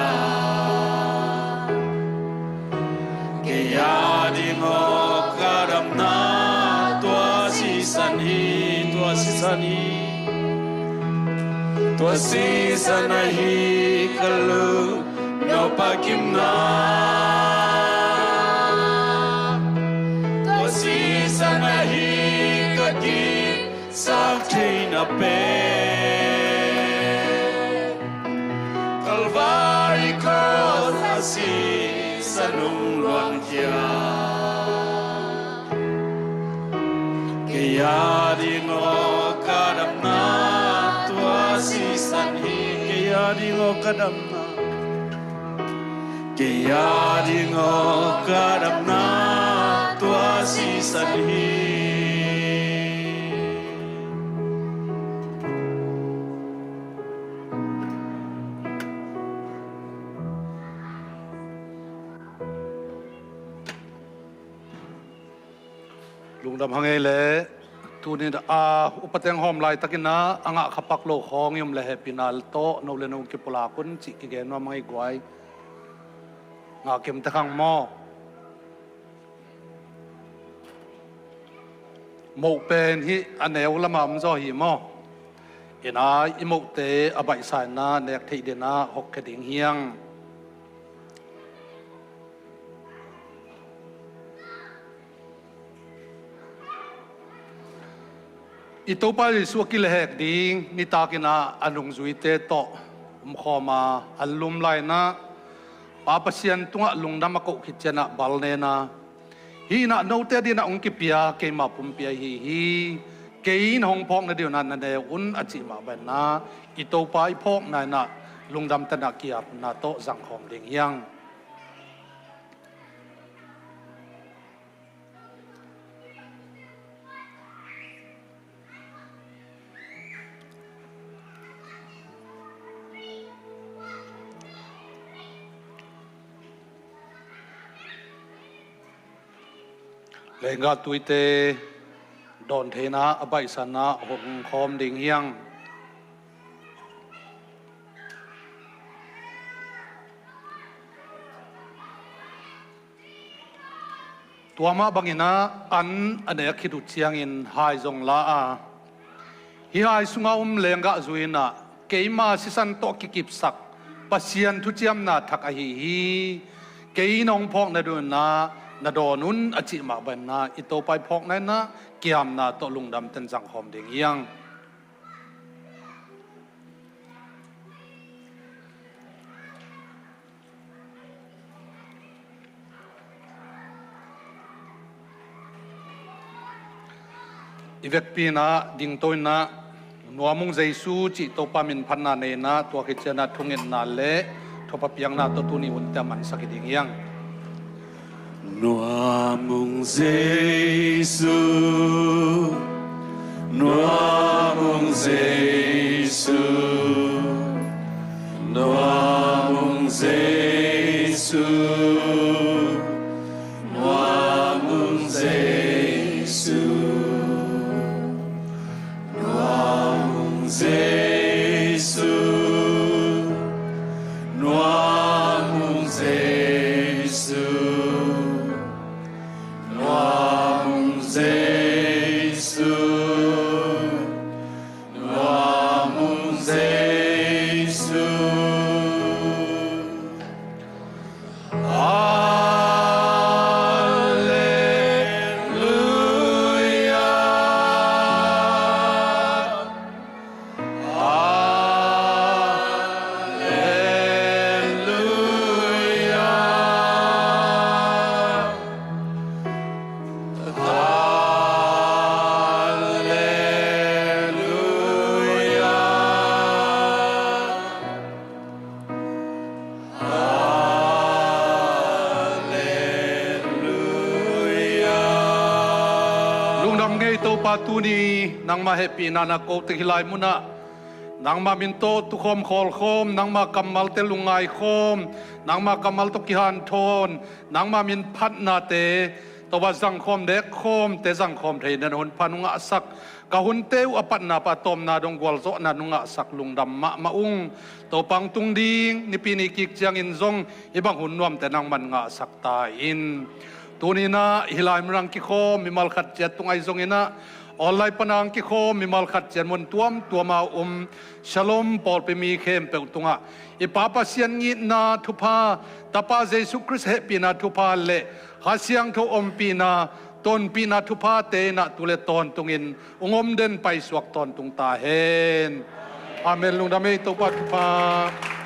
Kei a ding aw ka damna tua sisan hi, tua sisan hi. Tua sisan ahi ka lung nop a kimna, tua sisan ahi ka ki sak theihna pen, Calvary cross a sisan hong luangkhia. Kei a ding aw ka Ding aw ka damna, kei a ding aw ka damna, tua sisan hi. Lungdam hang ei leh, tunin a upateng hawm laitakin ah a ngah khapak lo khawng i om leh hehpihna tawh no le no kipulak un cih kigen nuam hang ei guai. Ngah kim te khang maw? Moh pen hih a neu lamah om zaw hi maw? Ina i mohte a baihsa in ah nek theih ding ah hawkkhia ding hiang. I Topa Jesuh a kilehhek ding nitakin ah a nungzuite tawh omkhawm a an lum lai-in ah Pa Pasian tungah lungdam a koh khit ciangin ah bal nen ah, hih in ah note adingin ah hong kipia keima pumpi ahi hi. Kei in hong phawk nadingin ah na neu un a cih mah bangin ah i Topa i phawkna in ah lungdam tawh na ki-apna tawh zangkhawm ding hiang. Lenggah tuite dawn thei-in ah a baihsa in ah hong khawm ding hiang. Tua mah bangin ah an a nek khit uh ciangin hai zong la a, hih hai sungah om lenggah zui in ah keima sisan tawh kikipsak Pasian thuciamna thak ahi hi. Kei in hong phawk nadingin ah na dawn un a cih mah bangin ah i Topa i phawkna in ah ki-apna tawh lungdam tawh zangkhawm ding hiang. I vekpi-in ah dingto-in ah Nuam ung Jesu cih Topa min phatna nei-in ah tua khit ciangin ah thungetna le thupha piakna tawh tuni hunte a mansak hi ding hiang. Nuam ung Jesu, nuam ung Jesu, nuam ung Jesu, nuam ung Jesu, nuam ung Jesu, nuam ung Jesu. Nuam ung Jesu, nuam ung Jesu. Halleluia. Halleluia. Halleluia. Halleluia. Lungdam ngei Topa, tuni nangmah hehpihna na kote hih lai munah nangmah min tawh tukhawm khawlkhawm, nangmah kammalte lungngaikhawm, nangmah kammal tawh kihanthawn, nangmah min phatnate Topa zangkhawm, dekkhawmte zangkhawm thei na hun pha nung ngahsak, ka hunte uh a patna pan a tawpna dong gualzawhna nung ngahsak lungdam mahmah ung. Topa hong tung ding Nipi ni kik ciangin zong hih bang hun nuamte nangman ngahsak ta in. Tuni-in ah hih lai munah hong kikhawm mimal khat ciat tungah ahi zongin ah online panah hong kikhawm mimal khat ciat mun tuamtuam a um Shalom pawlpi mi khempeuh tungah i Pa Pasian itna thupha, Tapa Jesu Khrist hehpihna thupha le Kha Siangtho ompihna, tonpihna thuphate in ah tu le tawntungin hong om den paisuak tawntung ta hen. Amen. Lungdam ei, Topa thupha.